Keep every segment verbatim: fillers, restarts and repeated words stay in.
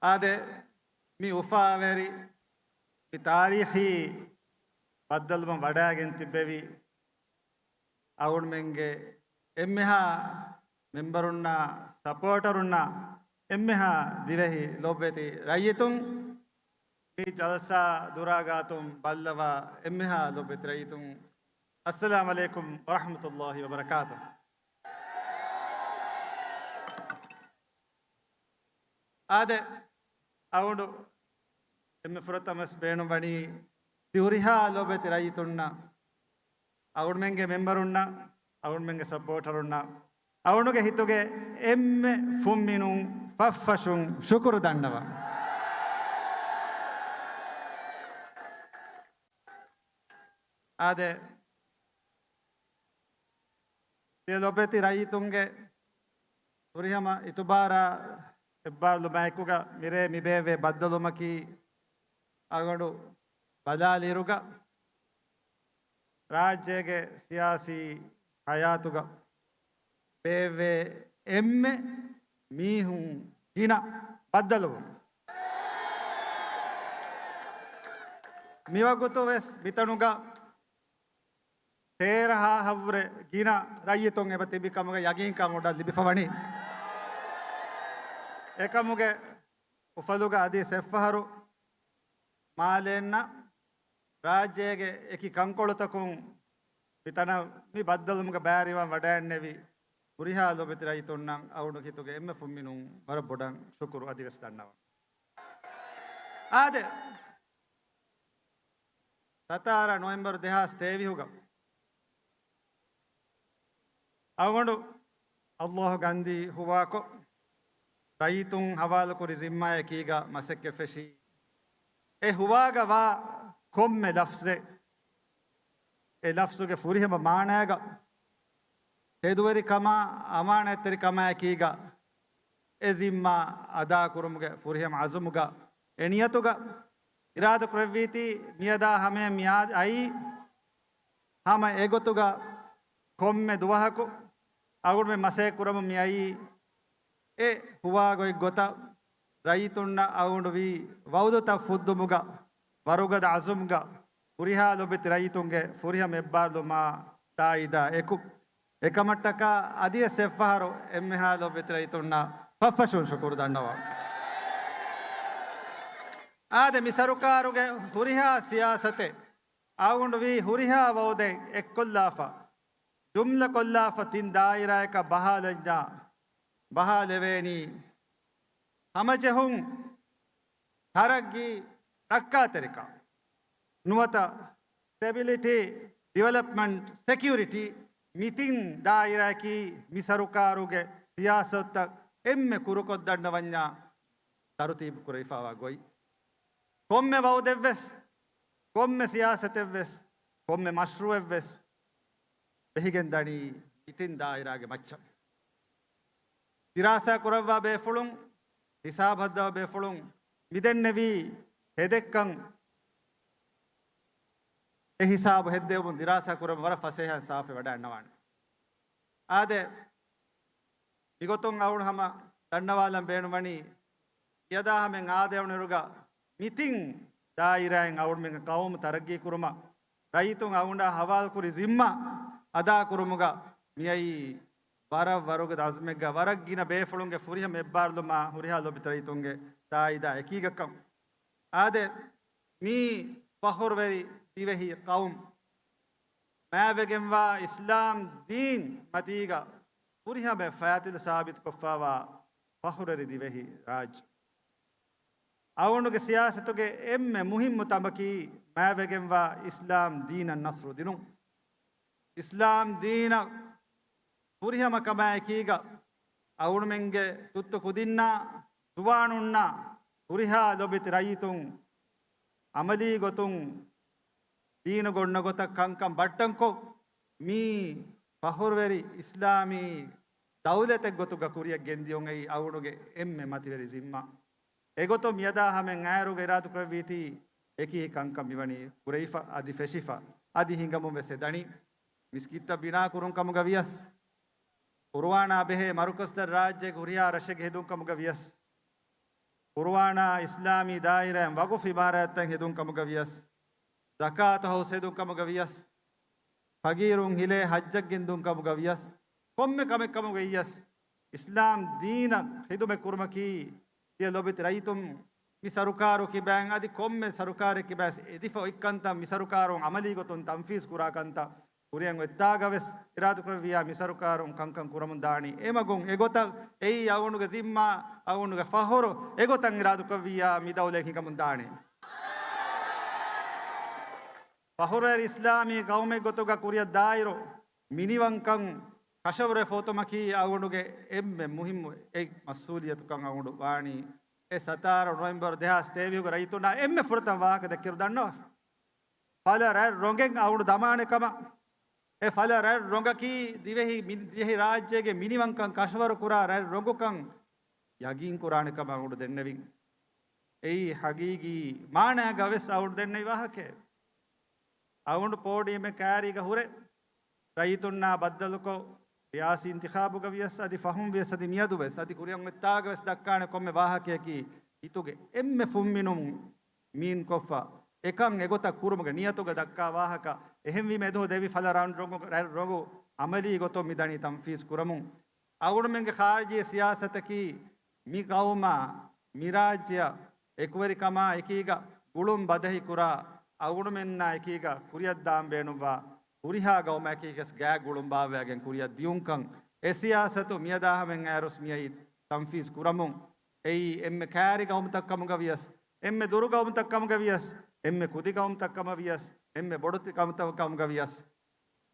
އާދެ، މި އުފާވެރި، މި ތާރީޚީ ބައްދަލުވުމަށް ވަޑައިގެން ތިއްބެވި އަޅުގަނޑުމެންގެ އެންމެހާ މެމްބަރުންނާ، ސަޕޯޓަރުންނާ، އެންމެހާ ދިވެހި ލޮބުވެތި ރައްޔިތުން، މި ޖަލްސާ ދުރާގާތުން ބައްލަވާ އެންމެހާ ލޮބުވެތި ރައްޔިތުން، އައްސަލާމު ޢަލައިކުމް ވަރަޙްމަތުﷲި ވަބަރަކާތުހު. އާދެ، އަޅުގަނޑު އެންމެ ފުރަތަމަސް ބޭނުން ވަނީ ތި ހުރިހާ ލޮބުވެތި ރައްޔިތުންނަށް، އަޅުގަނޑުމެންގެ މެމްބަރުންނަށް، އަޅުގަނޑުމެންގެ ސަޕޯޓަރުންނަށް، އަޅުގަނޑުގެ ހިތުގެ އެންމެ ފުންމިނުން ފަށްފަށުން ޝުކުރު ދަންނަވަން. އާދެ، ތިޔަ ލޮބުވެތި ރައްޔިތުންގެ ފުރިހަމަ އިތުބާރާ އެއްބާރުލުމާއެކުގަ މިރޭ މިބޭއްވޭ ބައްދަލުމަކީ އަޅުގަނޑު ބަލާލިއިރުގަ ރާއްޖޭގެ ސިޔާސީ ހަޔާތުގަ ބޭއްވޭ އެންމެ މީހުން ގިނަ ބައްދަލުވުން. މިވަގުތު ވެސް މިތަނުގަ ތޭރަ ހާހަށްވުރެ ގިނަ ރައްޔިތުން އެބަ ތިބި ކަމުގެ ޔަގީންކަން އޮޑަށް ލިބިފަ ވަނީ. އެކަމުގެ އުފަލުގަ އަދި ސެއްފަހަރު މާލޭންނަށް ރާއްޖޭގެ އެކި ކަންކޮޅުތަކުން މިތަނަށް މި ބައްދަލުމުގަ ބައިވެރިވާން ވަޑައިގެންނެވި ހުރިހާ ލޮބުވެތި ރައްޔިތުންނަށް އަޅުގަނޑު ހިތުގެ އެންމެ ފުންމިނުން ވަރަށް ބޮޑަށް ޝުކުރު އަދިވެސް ދަންނަވަން. އާދެ، ސަތާރަ ނޮވެމްބަރު ދެހާސް ތޭވީހުގަ އަޅުގަނޑު ﷲ ގަންދީ ހުވާކޮށް، ރައްޔިތުން ހަވާލުކުރި ޒިންމާއެކީގަ މަސައްކަތް ފެށީ. އެ ހުވާގަ ވާ ކޮންމެ ލަފްޒެއް، އެ ލަފްޒުގެ ފުރިހަމަ މާނާގަ ތެދުވެރިކަމާ، އަމާނާތްތެރިކަމާއެކީގަ އެ ޒިންމާ އަދާކުރުމުގެ ފުރިހަމަ އަޒުމުގަ، އެ ނިޔަތުގަ އިރާދަ ކުރެއްވީތީ، މިއަދާ ހަމަޔަށް މި އާ-، އައީ، ހަމަ އެގޮތުގަ ކޮންމެ ދުވަހަކު އަޅުގަނޑުމެން މަސައްކަތް ކުރަމުން މި އައީ، އެ ހުވާގޮތް ގޮތަށް ރައްޔިތުންނަށް އަޅުގަނޑު ވީ ވައުދުތައް ފުއްދުމުގަ، ވަރުގަދަ އަޒުމްގަ، ހުރިހާ ލޮބުވެތި ރައްޔިތުންގެ ފުރިހަމަ އެއްބާރުލުމާ ތާއީދާ އެކު، އެކަމަށްޓަކާ އަދިވެސް އެއްފަހަރު އެންމެހާ ލޮބުވެތި ރައްޔިތުންނަށް ފަށްފަށުން ޝުކުރު ދަންނަވަން. އާދެ، މި ސަރުކާރުގެ ހުރިހާ ސިޔާސަތެއް އަޅުގަނޑު ވީ ހުރިހާ ވައުދެއް އެއްކޮށްލާފަ، ޖުމްލަކޮށްލާފަ ތިން ދާއިރާއަކަށް ބަހާލަންޏާ، ބަހާލެވޭނީ ހަމަޖެހުން، ތަރައްގީ، ރައްކާތެރިކަން، ނުވަތަ ސްޓެބިލިޓީ، ޑިވެލޮޕްމަންޓް، ސެކިއުރިޓީ، މި ތިން ދާއިރާއަކީ މި ސަރުކާރުގެ ސިޔާސަތުތައް އެންމެ ކުރުކޮށްދަންނަވަންޏާ ތަރުތީބު ކުރެވިފައިވާ ގޮތް. ކޮންމެ ވައުދެއްވެސް، ކޮންމެ ސިޔާސަތެއްވެސް، ކޮންމެ މަޝްރޫއެއްވެސް ބެހިގެން ދަނީ މި ތިން ދާއިރާގެ މައްޗަށް. ދިރާސާ ކުރައްވާ ބޭފުޅުން، ހިސާބު ހައްދަވާ ބޭފުޅުން މިދެންނެވީ ހެދެއްކަން، އެ ހިސާބު ހެއްދެވުމުން ދިރާސާ ކުރަން ވަރަށް ފަސޭހައިން ސާފެއް ވަޑައިގަންނަވާނެ. އާދެ، މިގޮތުން އަޅުގަނޑު ހަމަ ދަންނަވާލަން ބޭނުންވަނީ، މިއަދާ ހަމައަށް އާދެވުނުއިރުގަ މި ތިން ދާއިރާއިން އަޅުގަނޑުމެންގެ ޤައުމު ތަރައްގީކުރުމަށް ރައްޔިތުން އަޅުގަނޑާ ހަވާލުކުރި ޒިންމާ އަދާކުރުމުގަ މިއައީ ވަރަށް ވަރުގަދަ އަޒުމެއްގަ، ވަރަށް ގިނަ ބޭފުޅުންގެ ފުރިހަމަ އެއްބާރުލުމާ ހުރިހާ ލޮބުވެތި ރައްޔިތުންގެ ތާއީދާ އެކީގަކަން. އާދެ، މީ ފަޚުރުވެރި ދިވެހި ޤައުމު، މާތްވެގެންވާ އިސްލާމް ދީން މަތީގަ ފުރިހަމަ ފައިތިލަ ސާބިތުކޮށްފައިވާ ފަޚުރުވެރި ދިވެހި ރާއްޖެ. އަޅުގަނޑުގެ ސިޔާސަތުގެ އެންމެ މުހިއްމު ތަނބަކީ މާތްވެގެންވާ އިސްލާމް ދީނަށް ނަޞްރު ދިނުން. އިސްލާމް ދީނަށް ފުރިހަމަކަމާއެކީގަ އަޅުގަނޑުމެންގެ ތުއްތު ކުދިންނާ، ޒުވާނުންނާ، ހުރިހާ ލޮބުވެތި ރައްޔިތުން އަމަލީ ގޮތުން ދީނުގެ އޮންނަ ގޮތަށް ކަންކަން ބައްޓަންކޮށް، މީ ފަޚުރުވެރި އިސްލާމީ ދައުލަތެއް ގޮތުގަ ކުރިއަށް ގެންދިޔުން އެއީ އަޅުގަނޑުގެ އެންމެ މަތިވެރި ޒިންމާ. އެގޮތުން މިއަދާ ހަމައަށް އާއިރުގަ އިރާދަކުރެއްވީތީ، އެކި ކަންކަން މިވަނީ ކުރެވިފަ، އަދި ފެށިފަ، އަދި ހިނގަމުން ވެސް އެ ދަނީ. މިސްކިތްތައް ބިނާ ކުރުން ކަމުގަ ވިޔަސް، ޤުރުއާނާ ބެހޭ މަރުކަޒުތައް ރާއްޖޭގެ ހުރިހާ ރަށެއްގަ ހެދުން ކަމުގަ ވިޔަސް، ޤުރުއާނާ އިސްލާމީ ދާއިރާއިން ވަގުފު އިމާރާތްތައް ހެދުން ކަމުގަ ވިޔަސް، ޒަކާތު ހައުސް ހެދުން ކަމުގަ ވިޔަސް، ފަގީރުން ހިލޭ ހައްޖަށް ގެންދުން ކަމުގަ ވިޔަސް، ކޮންމެ ކަމެއް ކަމުގަ ވިޔަސް، އިސްލާމް ދީނަށް ޚިދުމަތް ކުރުމަކީ، ތިޔަ ލޮބުވެތި ރައްޔިތުން މި ސަރުކާރު ކިބައިން އަދި ކޮންމެ ސަރުކާރެއް ކިބައިން އެދިފަ އޮތް ކަންތައް މި ސަރުކާރުން އަމަލީ ގޮތުން ތަންފީޒް ކުރާ ކަންތައް ކުރިއަށް އޮތްތާގަވެސް އިރާދަކުރެއްވިޔާ މި ސަރުކާރުން ކަންކަން ކުރަމުން ދާނީ. އެމަގުން އެގޮތަށް އެއީ އަޅުގަނޑުގެ ޒިންމާ، އަޅުގަނޑުގެ ފަޚުރު، އެގޮތަށް އިރާދަކުރެއްވިޔާ މި ދައުލައަށް ހިނގަމުން ދާނީ. ފަޚުރުވެރި އިސްލާމީ ޤައުމެއް ގޮތުގަ ކުރިއަށް ދާއިރު މިނިވަންކަން ކަށަވަރުވެފަ އޮތުމަކީ އަޅުގަނޑުގެ އެންމެ މުހިއްމު އެއް މަސްއޫލިއްޔަތުކަން އަޅުގަނޑު ވާނީ. އެ ސަތާރަ ނޮވެމްބަރު ދެހާސް ތޭވީހުގެ ރައްޔިތުންނާ އެންމެ ފުރަތަމަ ވާހަކަ ދެއްކިއިރު ދަންނަވާ. ފަލަ ރަތް ރޮނގެއް އަޅުގަނޑު ދަމާނެ ކަމަށް، އެ ފަލަ ރަތް ރޮނގަކީ ދިވެހި މި-، ދިވެހި ރާއްޖޭގެ މިނިވަންކަން ކަށަވަރު ކުރާ ރަތް ރޮނގުކަން ޔަގީން ކުރާނެ ކަމަށް އަޅުގަނޑު ދެންނެވިން. އެއީ ހަގީގީ މާނައިގަ ވެސް އަޅުގަނޑު ދެންނެވި ވާހަކައެއް. އަޅުގަނޑު ޕޯޑިއަމެއް ކައިރީގަ ހުރެ ރައްޔިތުންނާ ބައްދަލުކޮށް، ރިޔާސީ އިންތިޚާބުގަ ވިޔަސް އަދި ފަހުން ވިޔަސް އަދި މިއަދު ވެސް އަދި ކުރިއަށް އޮތްތާގަ ވެސް ދައްކާނެ ކޮންމެ ވާހަކަޔަކީ ހިތުގެ އެންމެ ފުންމިނުން މީންކޮށްފަ، އެކަން އެގޮތަށް ކުރުމުގެ ނިޔަތުގަ ދައްކާ ވާހަކަ. އެހެންވީމަ އެދުވަހު ދެއްވި ފަލަ ރަތް ރޮނގު، ރަތް ރޮނގު އަމަލީ ގޮތުން މިދަނީ ތަންފީޒް ކުރަމުން. އަޅުގަނޑުމެންގެ ޚާރިޖީ ސިޔާސަތަކީ މި ޤައުމާ، މި ރާއްޖެއަށް އެކުވެރިކަމާ އެކީގަ ގުޅުން ބަދަހި ކުރާ، އަޅުގަނޑުމެންނާ އެކީގަ ކުރިއަށް ދާން ބޭނުންވާ ހުރިހާ ގައުމަކީގަސް ގާތް ގުޅުން ބާއްވައިގެން ކުރިއަށް ދިޔުންކަން. އެ ސިޔާސަތު މިއަދާ ހަމައަށް އައިރުސް މިއައީ ތަންފީޒް ކުރަމުން. އެއީ އެންމެ ކައިރި ގައުމުތައް ކަމުގަ ވިޔަސް، އެންމެ ދުރު ގައުމުތައް ކަމުގަ ވިޔަސް، އެންމެ ކުދި ގައުމުތައް ކަމަށް ވިޔަސް، އެންމެ ބޮޑު ތި-، ގައުމުތައް ކަމުގަ ވިޔަސް،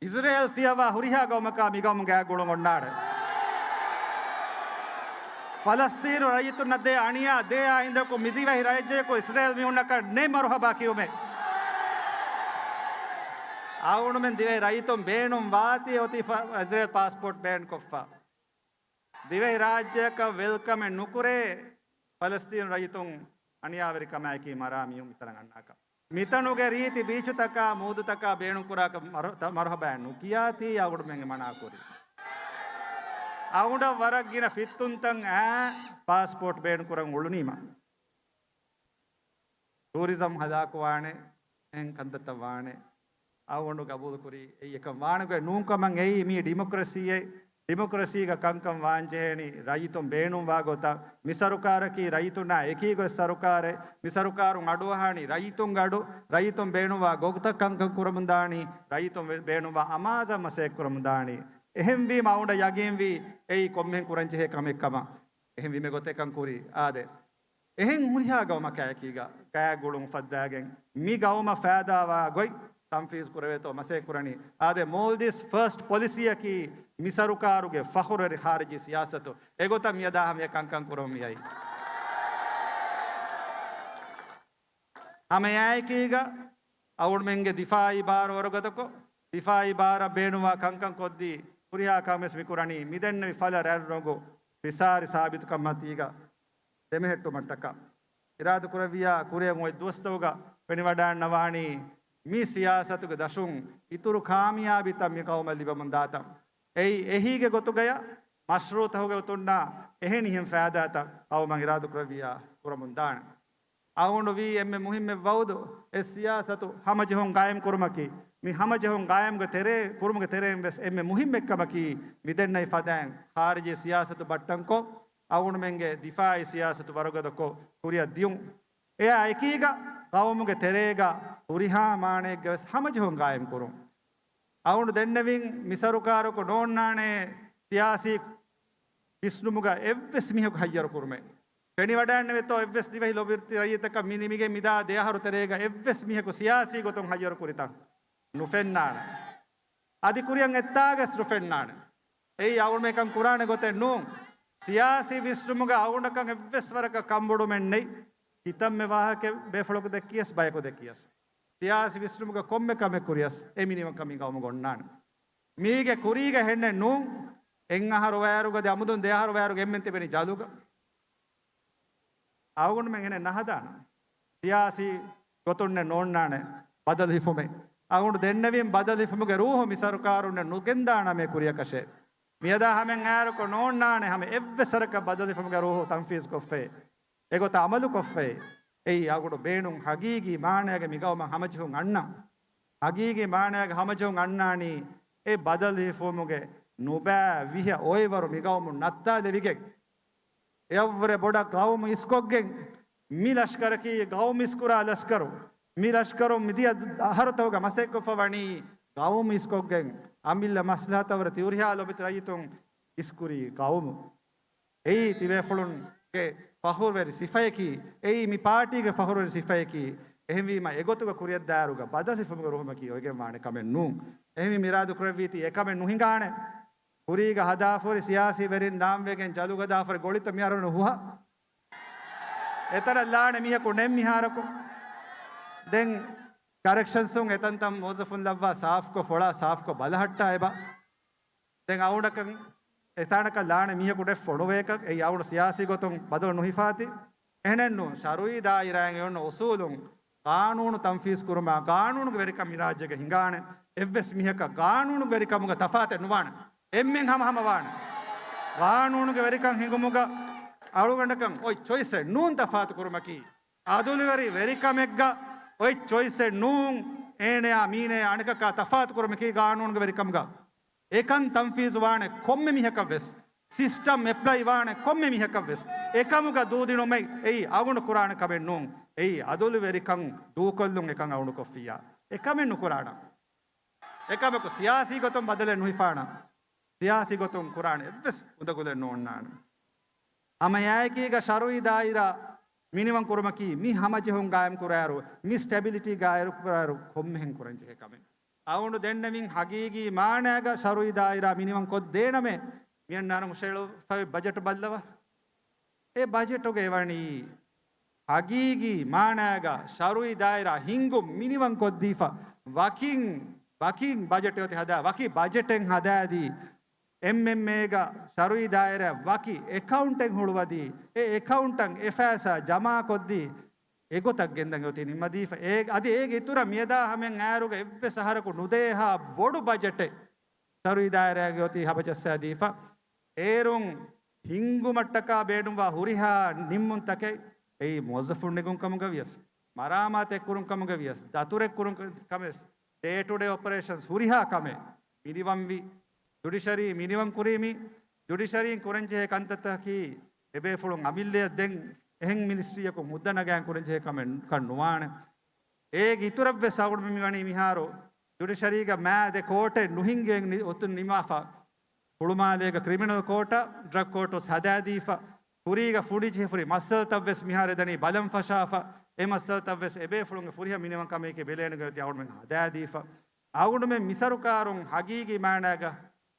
އިޒްރޭލް ފިޔަވާ ހުރިހާ ގައުމަކާ މި ގައުމު ގާތް ގުޅުން އޮންނާނެ. ފަލަސްތީނު ރައްޔިތުންނަށް ދޭ އަނިޔާ، ދޭ އައިންދަކު މި ދިވެހި ރާއްޖެއަކު އިޒްރޭލް މީހުންނަކަށް ނެތް މަރުހަބާ ކިޔުމެއް. އަޅުގަނޑުމެން ދިވެހި ރައްޔިތުން ބޭނުން ވާތީ އޮތީ ފަ-، އިޒްރޭލް ޕާސްޕޯޓް ބޭން ކޮށްފަ. ދިވެހި ރާއްޖެއަކަށް ވެލްކަމެއް ނުކުރޭ ފަލަސްތީނު ރައްޔިތުން އަނިޔާވެރިކަމާއެކީ މަރާ މީހުން މިތަނަށް އަންނާކަށް. މިތަނުގެ ރީތި ބީޗުތަކާ މޫދުތަކާ ބޭނުންކުރާކަށް މަރު-، ތަ-، މަރުހަބާއެއް ނުކިޔާތީ އަޅުގަނޑުމެން މަނާކުރީ. އަޅުގަނޑަށް ވަރަށް ގިނަ ފިއްތުންތައް އާ ޕާސްޕޯޓް ބޭނުންކުރަން އުޅުނީމަ. ޓޫރިޒަމް ހަލާކުވާނެ، އެހެން ކަންތައްތައް ވާނެ. އަޅުގަނޑު ގަބޫލުކުރީ އެއީ އެކަން ވާނެ ގޮތް ނޫންކަމަށް. އެއީ މީ ޑިމޮކްރަސީއެއް. ޑިމޮކްރަސީގަ ކަންކަން ވާންޖެހޭނީ ރައްޔިތުން ބޭނުންވާ ގޮތަށް. މި ސަރުކާރަކީ ރައްޔިތުންނާ އެކީގޮތް ސަރުކާރެއް. މި ސަރުކާރުން އަޑުއަހާނީ ރައްޔިތުންގެ އަޑު. ރައްޔިތުން ބޭނުންވާ ގޮތަށް ކަންކަން ކުރަމުންދާނީ. ރައްޔިތުން ބޭ-، ބޭނުންވާ އަމާޒަށް މަސައްކަތް ކުރަމުންދާނީ. އެހެންވީމަ އަޅުގަނޑަށް ޔަގީންވީ އެއީ ކޮންމެހެން ކުރަންޖެހޭ ކަމެއްކަމަށް. އެހެންވީމަ އެގޮތަށް ކަން ކުރީ. އާދެ. އެހެން ހުރިހާ ގައުމަކާއެކީގަ ގާތް ގުޅުން އުފައްދާގެން މި ގައުމަށް ފައިދާވާ ގޮތް ތަންފީޒް ކުރެވޭތޯ މަސައްކަތް ކުރަނީ. އާދެ، މޯލްޑިވްސް ފަސްޓް ޕޮލިސީއަކީ މި ސަރުކާރުގެ ފަޚުރުވެރި ޚާރިޖީ ސިޔާސަތު. އެގޮތަށް މިއަދާ ހަމަ އެ ކަންކަން ކުރަމުން މިއައީ. ހަމައެއާއެކީގަ އަޅުގަނޑުމެންގެ ދިފާއީ ބާރު ވަރުގަދަކޮށް، ދިފާއީ ބާރަށް ބޭނުންވާ ކަންކަން ކޮށްދީ، ހުރިހާ ކަމެއް ވެސް މި ކުރަނީ މި ދެންނެވި ފަލަ ރަތް ރޮނގު ފިސާރި ސާބިތުކަންމަތީގަ ދެމެހެއްޓުމަށްޓަކާ. އިރާދަކުރެއްވިޔާ ކުރިއަށް އޮތް ދުވަސްތަކުގަ ފެނިވަޑައިގަންނަވާނީ މި ސިޔާސަތުގެ ދަށުން އިތުރު ކާމިޔާބީތައް މި ގައުމަށް ލިބެމުންދާތަން. އެއީ އެހީގެ ގޮތުގަޔަށް މަޝްރޫއުތަކުގެ ގޮތުންނާ އެހެނިހެން ފައިދާތައް ގައުމަށް އިރާދަކުރެއްވިޔާ ކުރަމުންދާނެ. އަޅުގަނޑު ވީ އެންމެ މުހިއްމެއް ވައުދު އެ ސިޔާސަތު ހަމަޖެހުން ގާއިމް ކުރުމަކީ. މި ހަމަޖެހުން ގާއިމްގެ ތެރޭ، ކުރުމުގެ ތެރެއިން ވެސް އެންމެ މުހިއްމެއްކަމަކީ މި ދެންނެވި ފަދައިން ޚާރިޖީ ސިޔާސަތު ބައްޓަންކޮށް، އަޅުގަނޑުމެންގެ ދިފާއީ ސިޔާސަތު ވަރުގަދަކޮށް ކުރިއަށް ދިޔުން. އެއާ އެކީގަ ގައުމުގެ ތެރޭގަ ހުރިހާ މާނައެއްގަ ވެސް ހަމަޖެހުން ގާއިމް ކުރުން. އަޅުގަނޑު ދެންނެވިން މި ސަރުކާރަކު ނޯންނާނެ ސިޔާސީ ވިސްނުމުގަ އެއްވެސް މީހަކު ހައްޔަރު ކުރުމެއް. ފެނިވަޑައިގަންނެވިތޯ އެއްވެސް ދިވެހި ލޮބުވެތި ރައްޔިތަކަށް މި ނިމިގެން މިދާ ދެ އަހަރު ތެރޭގަ އެއްވެސް މީހަކު ސިޔާސީ ގޮތުން ހައްޔަރު ކުރިތަން ނުފެންނާނެ. އަދި ކުރިއަށް އެއްތާގަސް ނުފެންނާނެ. އެއީ އަޅުގަނޑު މިކަން ކުރާނެ ގޮތެއް ނޫން. ސިޔާސީ ވިސްނުމުގަ އަޅުގަނޑަކަށް އެއްވެސް ވަރަކަށް ކަންބޮޑުމެއް ނެތް. ކިތަންމެ ވާހަކަ ބޭފުޅަކު ދެއްކިޔަސް ބަޔަކު ދެއްކިޔަސް. ސިޔާސީ ވިސްނުމުގަ ކޮންމެ ކަމެއް ކުރިޔަސް އެ މިނިވަންކަން މި ގައުމުގަ އޮންނާނެ. މީގެ ކުރީގަ ހެންނެއް ނޫން. އެއް އަހަރު ވަޔަރުގަ ދެ އަމުދުން ދެ އަހަރު ވަޔަރުގަ އެންމެން ތިބެނީ ޖަލުގަ. އަޅުގަނޑުމެން އެނެއް ނަހަދާނަން. ސިޔާސީ ގޮތުންނެއް ނޯންނާނެ ބަދަލު ހިފުމެއް. އަޅުގަނޑު ދެންނެވިން ބަދަލު ހިފުމުގެ ރޫހު މި ސަރުކާރުންނެއް ނުގެންދާނަމޭ ކުރިއަކަށޭ. މިއަދާ ހަމައިން އާރުކޮށް ނޯންނާނެ ހަމަ އެއްވެސް ވަރަކަށް ބަދަލު ހިފުމުގެ ރޫހު ތަންފީޒް ކޮށްފައޭ. އެގޮތަށް އަމަލުކޮށްފައި. އެއީ އަގުނޑު ބޭނުން ހަގީގީ މާނައިގެ މިގައުމަށް ހަމަޖެހުން އަންނަން. ހަގީގީ މާނައިގެ ހަމަޖެހުން އަންނާނީ އެ ބަދަލު ހިފުމުގެ ނުބައި ވިހަ އޮއިވަރު މިގައުމުން ނައްތާލެވިގެން. އެއަށްވުރެ ބޮޑަށް ގައުމު އިސްކޮށްގެން މި ލަޝްކަރަކީ ގައުމު އިސްކުރާ ލަޝްކަރު. މި ލަޝްކަރުން މިދިޔަ އަހަރުތަކުގަ މަސައްކަތްކޮށްފަ ވަނީ ގައުމު އިސްކޮށްގެން. އަމިއްލަ މަސްލަހަތަށްވުރެ ތި ހުރިހާ ލޯބިވެތި ރައްޔިތުން އިސްކުރީ ގައުމު. އެއީ ތިބޭފުޅުންގެ ފަޚުރުވެރި ސިފަޔަކީ، އެއީ މި ޕާޓީގެ ފަޚުރުވެރި ސިފަޔަކީ. އެހެންވީމަ އެގޮތުގަ ކުރިއަށްދާއިރުގަ ބަދަލު ހިފުމުގެ ރުހުމަކީ އޮތްގެންވާނެ ކަމެއް ނޫން. އެހެންވީ މި އިރާދަކުރެއްވީތީ އެކަމެއް ނުހިނގާނެ. ކުރީގަ ހަދާފަހުރި ސިޔާސީ ވެރިން ނާންވެގެން ޖަލުގަދާފަހުރި ގޮޅިތައް މިހާރު ނުހުހާ. އެތަނަށް ލާނެ މީހަކު ނެތް މިހާރަކު. ދެން ކަރެކްޝަންސުން އެތަންތަން މުވައްޒަފުން ލައްވާ ސާފްކޮށް ފޮޅާ ސާފްކޮށް ބަލަހައްޓާ އެބަ. ދެން އައުނަކަށް އެތާނަކަށް ލާނެ މީހަކު ނެތް ފޮނުވޭކަށް އެއީ އައުނު ސިޔާސީ ގޮތުން ބަދަލު ނުހިފާތި. އެހެނެއްނު، ޝަރުއީ ދާއިރާއިން އެ އޮންނަ އުސޫލުން ގާނޫނު ތަންފީޒު ކުރުމާ، ގާނޫނުގެ ވެރިކަން މި ރާއްޖޭގަ ހިނގާނެ. އެއްވެސް މީހަކަށް ގާނޫނުގެ ވެރިކަމުގަ ތަފާތެއް ނުވާނެ. އެންމެން ހަމަހަމަ ވާނެ. ގާނޫނުގެ ވެރިކަން ހިނގުމުގަ އަޅުގަނޑަކަށް އޮތް ޗޮއިސްއެއް ނޫން ތަފާތު ކުރުމަކީ. އަދުލުވެރި ވެރިކަމެއްގަ އޮތް ޗޮއިސްއެއް ނޫން. އޭނަޔާ މީނަޔާ އަނެކަކާ ތަފާތު ކުރުމަކީ ގާނޫނުގެ ވެރިކަމުގަ. އެކަން ތަންފީޒު ވާނެ ކޮންމެ މީހަކަށް ވެސް، ސިސްޓަމް އެޕްލައި ވާނެ ކޮންމެ މީހަކަށް ވެސް، އެކަމުގަ ދޫދިނުމެއް އެއީ އަގުނޑު ކުރާނެ ކަމެއް ނޫން. އެއީ އަދުލުވެރިކަން ދޫކޮށްލުން އެކަން އަގުނޑުކޮށްފިއްޔާ. އެކަމެއް ނުކުރާނަން. އެކަމަކު ސިޔާސީ ގޮތުން ބަދަލެއް ނުހިފާނަން. ސިޔާސީ ގޮތުން ކުރާނެ އެއްވެސް އުނދަގުލެއް ނޯންނާނެ. ހަމައެއާއެކީގަ ޝަރުއީ ދާއިރާ މިނިވަން ކުރުމަކީ މި ހަމަޖެހުން ގާއިމް ކުރާއިރު، މި ސްޓެބިލިޓީ ގާއިމް ކުރާއިރު ކޮންމެހެން ކުރަންޖެހޭ ކަމެއް. އައުނު ދެންނެވިން ހަގީގީ މާނައިގަ ޝަރުއީ ދާއިރާ މިނިވަން ކޮށްދޭނަމޭ. މިއަންނާނަ ހުށައެޅުފައި ބަޖެޓު ބައްލަވަ. އެ ބަޖެޓުގަ އެވަނީ ހަގީގީ މާނައިގަ ޝަރުއީ ދާއިރާ ހިންގުން މިނިވަން ކޮށްދީފަ ވަކިން، ވަކިން ބަޖެޓެއް އޮތީ ހަދާ، ވަކި ބަޖެޓެއް ހަދާދީ، އެމްއެމްއޭގަ ޝަރުއީ ދާއިރާ ވަކި އެކައުންޓެއް ހުޅުވަދީ، އެ އެކައުންޓަށް އެ ފައިސާ ޖަމާކޮށްދީ، އެގޮތަށް ގެންދަން އޮތީ ނިންމަދީފަ. އޭ، އަދި އޭގެ އިތުރަށް މިއަދާ ހަމައަށް އައިރުގަ އެއްވެސް އަހަރަކު ނުދޭހާ ބޮޑު ބަޖެޓެއް ޝަރުއީ ދާއިރާގެ އޮތީ ހަމަޖައްސާދީފަ. އޭރުން ހިންގުމަށްޓަކާ ބޭނުންވާ ހުރިހާ ނިންމުންތަކެއް، އެއީ މުވައްޒަފުން ނެގުން ކަމުގަ ވިޔަސް، މަރާމާތެއް ކުރުން ކަމުގަ ވިޔަސް، ދަތުރެއް ކުރުން ކަމެސް، ޑޭ ޓު ޑޭ އޮޕަރޭޝަންސް ހުރިހާ ކަމެއް މިނިވަންވި، ޖުޑިޝަރީ މިނިވަން ކުރީ މި، ޖުޑިޝަރީން ކުރަންޖެހޭ ކަންތައްތަކަކީ އެބޭފުޅުން އަމިއްލަޔަށް ދެން އެހެން މިނިސްޓްރީއަކު މުއްދަ ނަގާން ކުރަންޖެހޭ ކަމެއް ކަން ނުވާނެ. އޭގެ އިތުރަށްވެސް އަޅުގަނޑު މި ވަނީ މިހާރު ޖުޑިޝަރީގަ މާ ދެ ކޯޓެއް ނުހިނގޭ ނި-، އޮތުން ނިމާފަ. ހުޅުމާލޭގަ ކްރިމިނަލް ކޯޓަށް، ޑްރަގް ކޯޓު ހަދާދީފަ. ކުރީގަ ފުނޑިޖެހިފަހުރި މައްސަލަތައްވެސް މިހާރު އެދަނީ ބަލަން ފަށާފަ. އެ މައްސަލަތައްވެސް އެބޭފުޅުންގެ ފުރިހަމަ މިނިވަން ކަމެކޭ ބެލޭނެގޮތް އޮތީ އަޅުގަނޑުމެން ހަދާދީފަ. އަޅުގަނޑުމެން މިސަރުކާރުން ހަގީގީ މާނައިގަ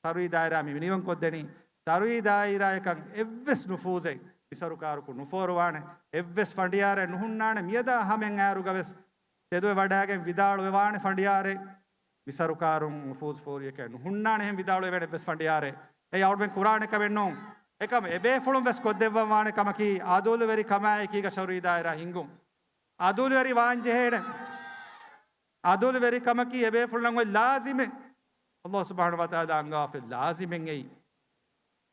ޝަރުއީ ދާއިރާ މި މިނިވަން ކޮށްދެނީ. ޝަރުއީ ދާއިރާއަކަށް އެއްވެސް ނުފޫޒެއް މި ސަރުކާރަކު ނުފޯރުވާނެ. އެއްވެސް ފަނޑިޔާރެއް ނުހުންނާނެ. މިއަދާ ހަމައަށް އައިރުގަވެސް ތެދުވެވަޑައިގެން ވިދާޅުވެވާނެ ފަނޑިޔާރެއް. މި ސަރުކާރުން ނުފޫޒު ފޯރިއެކޭ ނުހުންނާނެ އެހެން ވިދާޅުވެވޭނެ އެއްވެސް ފަނޑިޔާރެއް. އެއީ އަޅުމެން ކުރާނެ ކަމެއް ނޫން. އެކަމަ އެބޭފުޅުން ވެސް ކޮށްދެއްވަން ވާނެ ކަމަކީ އަދުލުވެރިކަމާއެކީގަ ޝަރުއީ ދާއިރާ ހިންގުން. އަދުލުވެރި ވާންޖެހޭނެ. އަދުލުވެރިކަމަކީ އެބޭފުޅުންނަށް އޮތް ލާޒިމެއް. ﷲ ސުބްޙާނަހޫ ވަތަޢާލާ އަންގާފައި ލާޒިމެއް އެއީ.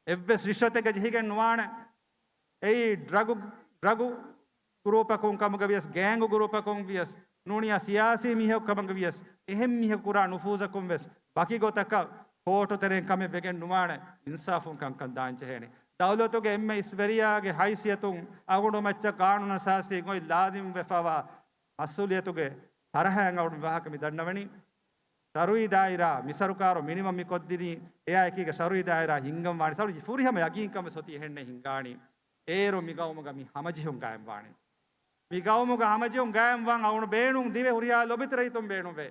އެއްވެސް ރިޝްވަތެއްގަ ޖެހިގެން ނުވާނެ. އެއީ ޑްރަގު، ޑްރަގު ގްރޫޕަކުން ކަމުގަ ވިޔަސް، ގޭންގު ގްރޫޕަކުން ވިޔަސް، ނޫނިޔާ ސިޔާސީ މީހަކު ކަމުގަ ވިޔަސް، އެހެން މީހަކު ކުރާ ނުފޫޒަކުން ވެސް ވަކި ގޮތަކަށް ކޯޓު ތެރެއިން ކަމެއް ވެގެން ނުވާނެ. އިންސާފުން ކަންކަން ދާން ޖެހޭނެ. ދައުލަތުގެ އެންމެ އިސްވެރިޔާގެ ހައިސިއްޔަތުން އަޅުގަނޑު މައްޗަށް ގާނޫނު އަސާސީ ގޮތް ލާޒިމް ވެފަވާ މަސްއޫލިއްޔަތުގެ ފަރަހައިން އަޅުގަނޑު ވާހަކަ މި ދަންނަވަނީ. ޝަރުއީ ދާއިރާ މި ސަރުކާރު މިނިވަން މި ކޮށްދިނީ، އެއާއެކީގަ ޝަރުއީ ދާއިރާ ހިންގަން ވާނީ، ޝަރުއީ ފުރިހަމަ ޔަގީންކަން ވެސް އޮތީ އެހެންނޭ ހިންގާނީ. އޭރު މި ގައުމުގަ މި ހަމަޖެހުން ގާއިމް ވާނީ. މި ގައުމުގަ ހަމަޖެހުން ގާއިމް ވާން އަޅުގަނޑު ބޭނުން ދިވެ ހުރިހާ ލޯބިވެތި ރައްޔިތުން ބޭނުންވޭ.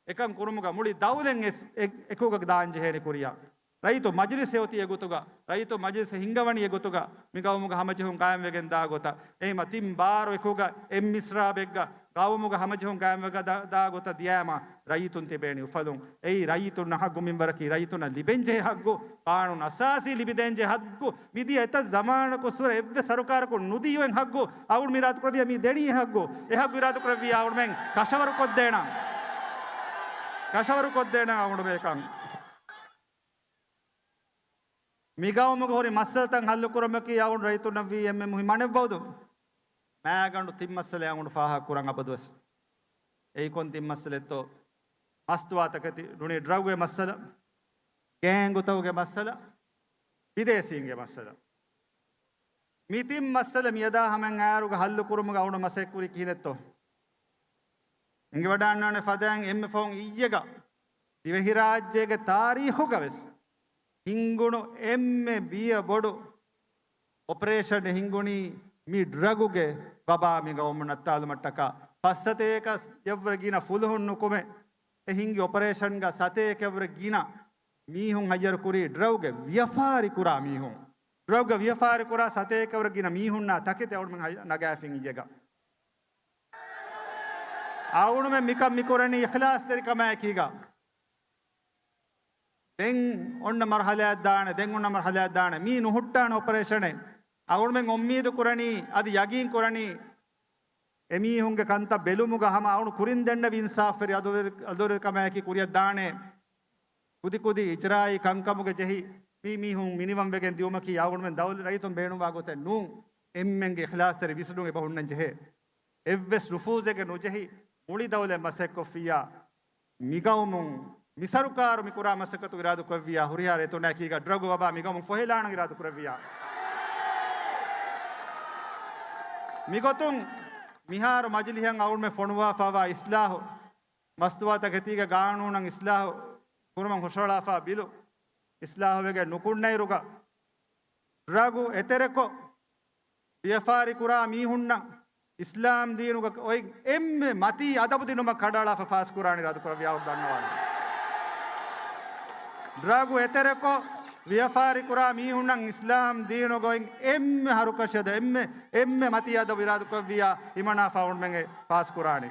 އެކަން ކުރުމުގަ މުޅި ދައުލަތް އެސް-، އެ-، އެކުގަ ދާން ޖެހޭނެ ކުރިއަށް. ރައްޔިތު މަޖިލިސް އެ އޮތީ އެގޮތުގަ، ރައްޔިތު މަޖިލިސް ހިންގަވަނީ އެގޮތުގަ، މި ގައުމުގަ ހަމަޖެހުން ގާއިމްވެގެން ދާ ގޮތަށް. އެހެންވީމަ ތިން ބާރު އެކުގަ އެއް މިސްރާބެއްގަ ގައުމުގަ ހަމަޖެހުން ގާއިމްވެގެން ދާ، ދާ ގޮތަށް ދިޔައިމަ ރައްޔިތުން ތިބޭނީ އުފަލުން. އެއީ ރައްޔިތުންނަށް ހައްގު މިންވަރަކީ ރައްޔިތުންނަށް ލިބެންޖެހޭ ހައްގު، ޤާނޫނު އަސާސީ ލިބިދޭންޖެހޭ ހައްގު، މިދިޔަ އެތައް ޒަމާނަކު ސުރަ އެއްވެސް ސަރުކާރަކުން ނުދީ އޮތް ހައްގު، އަޅުގަނޑު މި އިރާދަކުރެއްވިޔާ މި ދެނީ އެ ހައްގު. އެ ހައްގު އިރާދަކުރެއްވިޔާ އަޅުމެން ކަށަވަރު ކޮށްދޭނަން. ކަށަވަރު ކޮށްދޭނަން އަޅުގަނޑު މޭކަން. މި ގައުމުގަ ހުރި މައްސަލަތައް ހައްލުކުރުމަކީ އަޅުގަނޑު ރައްޔިތުންނަށް ވީ އެންމެ މުހިއްމު މަނެއްވައުދު. މާގަނޑު ތިން މައްސަލަ އަޅުގަނޑު ފާހަގަ ކުރަން އަބަދުވެސް. އެއީ ކޮން ތިން މައްސަލެއްތޯ؟ މަސްތުވާތަކެތި ނޫނީ ޑްރަގުގެ މައްސަލަ، ގޭންގުތަކުގެ މައްސަލަ، ބިދޭސީންގެ މައްސަލަ. މި ތިން މައްސަލަ މިއަދާ ހަމައިން އާރުގަ ހައްލު ކުރުމުގަ އަޅުގަނޑު މަސައްކަތް ކުރީ ކިހިނެއްތޯ؟ އެނގިވަޑާންނާނެ ފަދައިން އެންމެ ފަހުން އިއްޔެގަ ދިވެހިރާއްޖޭގެ ތާރީޚުގަވެސް ހިނގުނު އެންމެ ބިޔަ ބޮޑު އޮޕަރޭޝަނެއް ހިނގުނީ މި ޑްރަގުގެ ވަބާ މި ގައުމު ނައްތާލުމަށްޓަކާ. ފަސް ސަތޭކަ އަށްވުރެ ގިނަ ފުލުހުން ނުކުމެ އެ ހިންގި އޮޕަރޭޝަންގަ ސަތޭކަ އަށްވުރެ ގިނަ މީހުން ހައްޔަރު ކުރީ ޑްރަގުގެ ވިޔަފާރި ކުރާ މީހުން. ޑްރަގުގެ ވިޔަފާރި ކުރާ ސަތޭކަ އަށްވުރެ ގިނަ މީހުންނާ ތަކެތި އަޅުމެން ހައްޔަ-، ނަގާފިން އިއްޔެގަ. އަޅުމެން މިކަން މިކުރަނީ އިޚްލާޞްތެރިކަމާއެކީގަ. ދެން އޮންނަ މަރުހަލާއަށް ދާނެ، ދެން އޮންނަ މަރުހަލާއަށް ދާނެ. މީ ނުހުއްޓާނެ އޮޕަރޭޝަނެއް. އަޅުމެން އުއްމީދު ކުރަނީ، އަދި ޔަގީން ކުރަނީ، އެމީހުންގެ ކަންތައް ބެލުމުގަ ހަމަ އަޅުން ކުރިން ދެންނެވި އިންސާފުވެރި އަދުވެރި-، އަދުވެރިކަމާއެކީ ކުރިއަށް ދާނެ. ކުދި ކުދި އިޖްރާއީ ކަންކަމުގެ ޖެހި މި މީހުން މިނިވަން ވެގެން ދިއުމަކީ އަޅުގަނޑުމެން ދައުލަ ރައްޔިތުން ބޭނުންވާ ގޮތެއް ނޫން. އެންމެންގެ އިޚްލާޞްތެރި ވިސްނުން އެބަ ހުންނަން ޖެހޭ. އެއްވެސް ނުފޫޒެއްގެ ނުޖެހި މުޅި ދައުލަތް މަސައްކޮށްފިއްޔާ، މިގައުމުން މި ސަރުކާރު މި ކުރާ މަސައްކަތު އިރާދަ ކުރެއްވިއްޔާ، ހުރިހާ ރޭތުންނާއެކީގަ ޑްރަގު ވަބާ މިގައުމުން ފޮހެލާނަން އިރާދަ ކުރެއްވިއްޔާ. މިގޮތުން މިހާރު މަޖިލިހަށް އަޅުމެން ފޮނުވާފައިވާ އިސްލާހު، މަސްތުވާތަކެތީގެ ގާނޫނަށް އިސްލާހު ކުރުމަށް ހުށަހަޅާފަ ބިލު އިސްލާހުވެގެން ނުކުންނައިރުގަ، ޑްރަގު އެތެރެކޮށް ވިޔަފާރި ކުރާ މީހުންނަށް އިސްލާމް ދީނުގަ އޮތް އެންމެ މަތީ އަދަބު ދިނުމަށް ކަނޑައަޅާފަ ފާސް ކުރާނެ އިރާދަ ކުރެއްވިއްޔާ އަޅުގަނޑު ދަންނަވާނެ. ޑްރަގު އެތެރެކޮށް ވިޔަފާރި ކުރާ މީހުންނަށް އިސްލާމް ދީނުގަ އޮތް އެންމެ ހަރުކަށި އަދަ، އެންމެ، އެންމެ މަތީ އަދަބު އިރާދަ ކުރެއްވިއްޔާ ހިމަނާފަ އަޅުމެން ފާސް ކުރާނީ.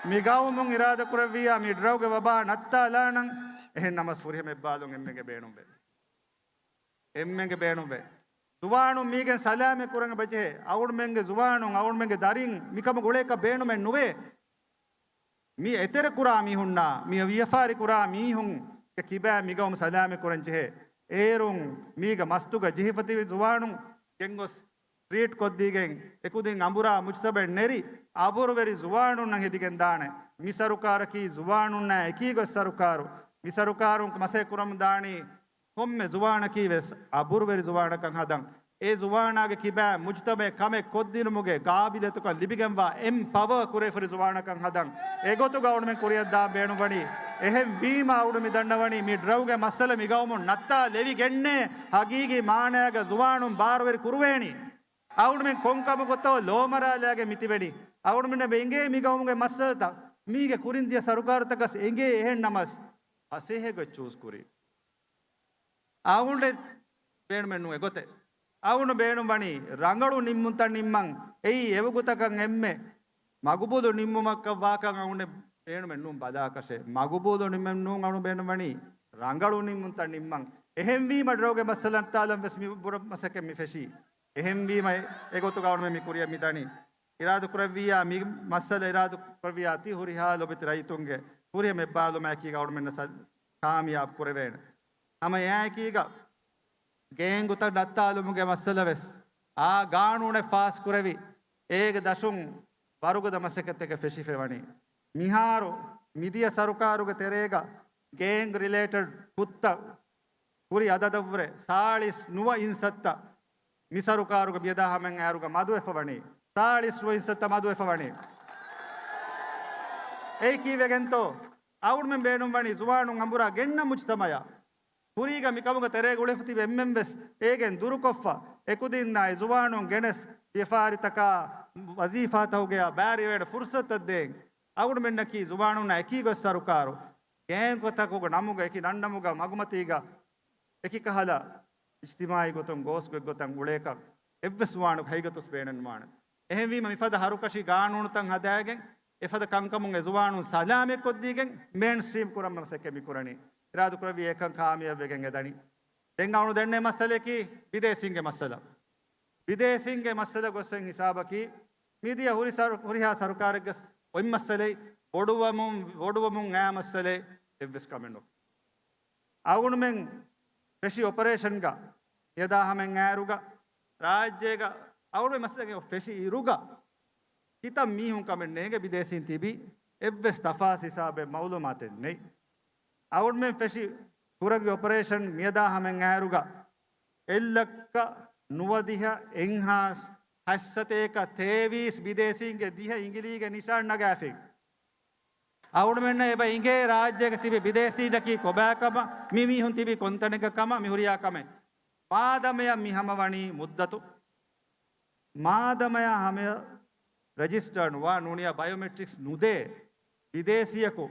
މި ގައުމުން އިރާދަ ކުރެއްވިއްޔާ މި ޑްރަގުގެ ވަބާ ނައްތާލާނަން، އެހެން ނަމަސް ފުރިހަމަ އެއްބާލުން އެންމެންގެ ބޭނުންވޭ. އެންމެންގެ ބޭނުންވޭ. ޒުވާނުން މީގެން ސަލާމަތް ކުރަން އެބަޖެހޭ. އަޅުމެންގެ ޒުވާނުން، އަޅުމެންގެ ދަރިން މިކަމުގަ އުޅޭކަށް ބޭނުމެއް ނުވޭ. މި އެތެރެ ކުރާ މީހުންނާ، މި ވިޔަފާރި ކުރާ މީހުންގެ ކިބައިން މިގައުމު ސަލާމަތް ކުރަން ޖެހޭ. އޭރުން މީގަ މަސްތުގަ ޖެހިފަ ތިބި ޒުވާނުން ގެންގޮސް ޓްރީޓް ކޮށްދީގެން އެކުދިން އަނބުރާ މުޖްތަމައެއް ނެރި އަބުރުވެރި ޒުވާނުންނަށް ހެދިގެން ދާނެ. މި ސަރުކާރަކީ ޒުވާނުންނާ އެކީގޮތް ސަރުކާރު. މި ސަރުކާރުން މަސައްކަތް ކުރަމުން ދާނީ ކޮންމެ ޒުވާނަކީ ވެސް އަބުރުވެރި ޒުވާނަކަށް ހަދަން. އެ ޒުވާނާގެ ކިބައިން މުޖްތަމައެއް ކަމެއް ކޮށްދިނުމުގެ ގާބިލިއްޔަތުކަން ލިބިގެންވާ އެމްޕަވާ ކުރެވިފައި ޒުވާނަކަށް ހަދަން. އެގޮތުގަ އަޅުމެން ކުރިއަށްދާން ބޭނުންވަނީ. އެހެން ވީމަ އަޅުގަނޑު މި ދަންނަވަނީ މި ޑްރަގުގެ މައްސަލަ މި ގައުމުން ނައްތާލެވިގެންނޭ ހަގީގީ މާނައިގަ ޒުވާނުން ބާރުވެރި ކުރުވޭނީ. އަޅުމެން ކޮންކަމަކުތޯ ލޯމަރާލާގެ މިތިބެނީ. އަޅުމެންނަށް އެނގޭ މި ގައުމުގެ މައްސަލަތައް މީގެ ކުރިން ދިޔަ ސަރުކާރުތަކަސް އެނގޭ އެހެން ނަމަސް ފަސޭހަގޮތް ޗޫސް ކުރީ. އަޅުގަނޑު ބޭނުމެއް ނޫން އެގޮތެއް. އަޅުގަނޑު ބޭނުން ވަނީ ރަނގަޅު ނިންމުންތައް ނިންމަން. އެއީ އެވަގުތަކަށް އެންމެ މަގުބޫލު ނިންމުމަކަށް ވާކަން އަޅުގަނޑު ބޭނުމެއް ނޫން ބަލާކަށެއް. މަގުބޫލު ނިންމެއް ނޫން އަޅުގަނޑު ބޭނުން ވަނީ ރަނގަޅު ނިންމުންތައް ނިންމަން. އެހެންވީމަ ޑްރަގުގެ މައްސަލަ ނައްތާލަން ވެސް މި ބުރަ މަސައްކަތް މި ފެށީ. އެހެންވީމަ އެ، އެގޮތުގަ އަޅުގަނޑު މި ކުރިއަށް މިދަނީ. އިރާދަ ކުރެއްވިއްޔާ މި މައްސަލަ އިރާދަ ކުރެއްވިއްޔާ ތި ހުރިހާ ލޮބުވެތި ރައްޔިތުންގެ ހުރިހަމަ އެއްބާލުމާއެކީގަ އަޅުމެންނަށް ސަ-، ކާމިޔާބު ކުރެވޭނެ. ހަމަ އެއާއެކީގަ ގޭންގުތައް ނައްތާލުމުގެ މައްސަލަ ވެސް އާ ގާނޫނެއް ފާސް ކުރެވި، އޭގެ ދަށުން ވަރުގަދަ މަސައްކަތެއް ފެށިފައިވަނީ. މިހާރު މިދިޔަ ސަރުކާރުގެ ތެރޭގަ ގޭންގް ރިލޭޓެޑް ކުށްތައް ހުރި އަދަދަށްވުރެ ސާޅީސް ނުވަ އިންސައްތަ މި ސަރުކާރުގެ މިއަދާ ހަމައިން އައިރުގަ މަދުވެފަ ވަނީ. ސާޅީސް ނުވަ އިންސައްތަ މަދުވެފަ ވަނީ. އެއީ ކީއްވެގެންތޯ؟ އަޅުމެން ބޭނުން ވަނީ ޒުވާނުން އަނބުރާ ގެންނަ މުޖްތަމައަށް. ކުރީގަ މިކަމުގަ ތެރޭގަ އުޅެފަ ތިބި އެންމެން ވެސް އޭގެން ދުރުކޮށްފަ، އެކުދިންނާއި ޒުވާނުން ގެނެސް ވިޔަފާރިތަކާ ވަޒީފާތަކުގަޔާ ބައިވެރިވެވޭނެ ފުރުސަތުތައް ދޭން. އަޅުމެންނަކީ ޒުވާނުންނާ އެކީގޮތް ސަރުކާރު. ގޭންގުތަކުގެ ނަމުގަ އެކި ނަންނަމުގަ މަގުމަތީގަ އެކި ކަހަލަ އިޖްތިމާޢީ ގޮތުން ގޯސްގޮތްގޮތަށް އުޅޭކަށް އެއްވެސް ޒުވާނަކު ހަގީގަތުވެސް ބޭނުންވާނެ. އެހެންވީމަ މިފަދަ ހަރުކަށި ގާނޫނުތައް ހަދާގެން އެފަދަ ކަންކަމުން އެ ޒުވާނުން ސަލާމަތްކޮށްދީގެން މޭންސްޓްރީމް ކުރަން މަސައްކަތް މި ކުރަނީ. އިރާދަކުރެއްވިއްޔާ އެކަން ކާމިޔާބުވެގެން އެދަނީ. ދެން އަޅުގަނޑު ދެންނެވި މައްސަލައަކީ ބިދޭސީންގެ މައްސަލަ. ބިދޭސީންގެ މައްސަލަ ގޮސް ހިސާބަކީ މިދިޔަ ހުރި ސަރު-، ހުރިހާ ސަރުކާރެއްގެ އޮތް މައްސަލައެއް ބޮޑުވަމުން، ބޮޑުވަމުން އައި މައްސަލައެއް އެއްވެސް ކަމެއް ނު. އަޅުގަނޑުމެން ފެށި އޮޕަރޭޝަންގަ އެދާ ހަމައިން އައިރުގަ ރާއްޖޭގަ އަޅުގަނޑު މައްސަލައެއް ފެށި އިރުގަ ކިތައް މީހުން ކަމެއް ނޭނގެ ބިދޭސީން ތިބި އެއްވެސް ތަފާސް ހިސާބެއް މައުލޫމާތެއް ނެތް. އަޅުގަނޑުމެން ފެށި ކުރެއްވި އޮޕަރޭޝަން މިއަދާ ހަމައަށް އައިރުގަ އެއްލައްކަ ނުވަދިހަ އެއްހާސް ހަތްސަތޭކަ ތޭވީސް ބިދޭސީންގެ ދިހަ އިނގިލީގެ ނިޝާން ނަގާފިން. އަޅުގަނޑުމެންނަށް އެބަ އިނގޭ ރާއްޖޭގަ ތިބި ބިދޭސީންނަކީ ކޮބާ ކަމަށް، މި މީހުން ތިބީ ކޮންތަނެއްގަ ކަމަށް، މި ހުރިހާ ކަމެއް. މާދަމަޔަށް މި ހަމަވަނީ މުއްދަތު، މާދަމަޔަށް ހަމަ ރެޖިސްޓަރ ނުވާ ނޫނިޔާ ބަޔޯމެޓްރިކްސް ނުދޭ ބިދޭސީއަކު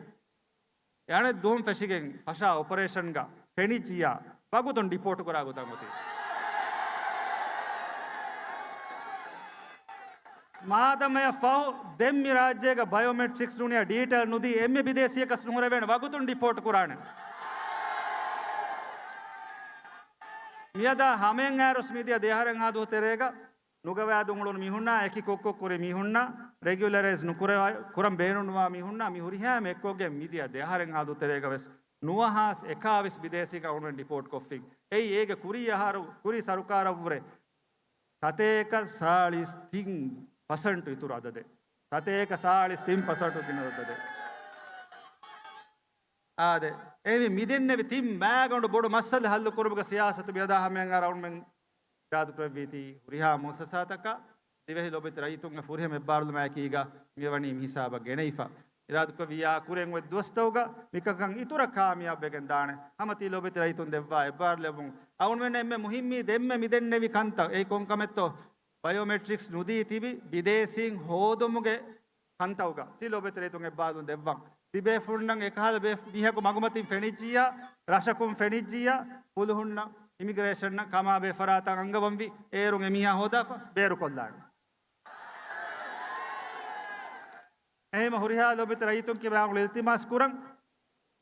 އަނެއް ދުވަހުން ފެށިގެން ފަށާ އޮޕަރޭޝަންގަ ފެނިއްޖިއްޔާ ވަގުތުން ޑިޕޯޓް ކުރާ ގޮތަށް އޮތީ. މާދަމަޔަށް ފަހު ދެން މި ރާއްޖޭގަ ބަޔޯމެޓްރިކްސް ނޫނިޔާ ޑީޓެއިލް ނުދީ އެންމެ ބިދޭސީއަކަސް ނުހުރެވޭނެ ވަގުތުން ޑިޕޯޓް ކުރާނެ. މިއަދާ ހަމައަށް އައިރުސް މިދިޔަ ދެއަހަރެއްހާ ދުވަހު ތެރޭގަ ނުގަވާދުން އުޅުނު މީހުންނާ އެކި ކޮއްކޮ ކުރި މީހުންނާ ރެގިއުލަރައިޒް ނުކުރެވާ، ކުރަން ބޭނުންވާ މީހުންނާ މި ހުރިހާ އެއްކޮށްގެން މިދިޔަ ދެއަހަރެއްހާ ދުވަހު ތެރޭގަ ވެސް ނުވަހާސް އެކާވީސް ބިދޭސީގަ އަޅުގަނޑުމެން ޑިޕޯޓް ކޮށްފިން. އެއީ އޭގެ ކުރީ އަހަރު ކުރީ ސަރުކާރަށްވުރެ ސަތޭކަ ސާޅީސް ތިން ޕަސެންޓު އިތުރު އަދަދެއް. ސަތޭކަ ސާޅީސް ތިން ޕަސެންޓު ގިނަ އަދަދެއް. އާދެ، އެހެންވީ މިދެންނެވި ތިން މާގަނޑު ބޮޑު މައްސަލަ ހައްލު ކުރުމުގެ ސިޔާސަތު މިއަދާ ހަމައަށް އައިރު އަޅުގަނޑުމެން އިރާދަކުރެއްވީތީ ހުރިހާ މުއައްސަސާތަކަށް ދިވެހި ލޯބިވެތި ރައްޔިތުންގެ ފުރިހަމަ އެއްބާރުލުމާއެކީގަ މިވަނީ މިހިސާބަށް ގެނައިފަ. އިރާދަކުރެއްވިއްޔާ ކުރިއަށް އޮތް ދުވަސްތަކުގަ މިކަންކަން އިތުރަށް ކާމިޔާބުވެގެން ދާނެ. ހަމަ ތި ލޯބިވެތި ރައްޔިތުން ދެއްވާ އެއްބާރުލުމުން އަޅުގަނޑުމެންނަށް އެންމެ މުހިއްމީ ދެންމެ މިދެންނެވި ކަންތައް އެއީ ކޮން ކަމެއްތޯ؟ ބަޔޯމެޓްރިކްސް ނުދީ ތިބި ބިދޭސީން ހޯދުމުގެ ކަންތައުގަ ތި ލޯބިވެތި ރައްޔިތުން އެއްބާރުލުމުން ދެއްވަން. ތިބޭފުޅުންނަށް އެކަހަލަ ބޭ-، މީހަކު މަގުމަތިން ފެނިއްޖިއްޔާ، ރަށަކުން ފެނިއްޖިއްޔާ، ފުލުހުންނަށް އިމިގްރޭޝަންނަށް ކަމާބެހޭ ފަރާތަށް އަންގަވަންވީ، އޭރުން އެމީހާ ހޯދާފަ ބޭރުކޮށްލާނެ. އެހެންވީމަ ހުރިހާ ލޯބިވެތި ރައްޔިތުން ކިބާ އަޅުގަނޑު އިލްތިމާސް ކުރަން،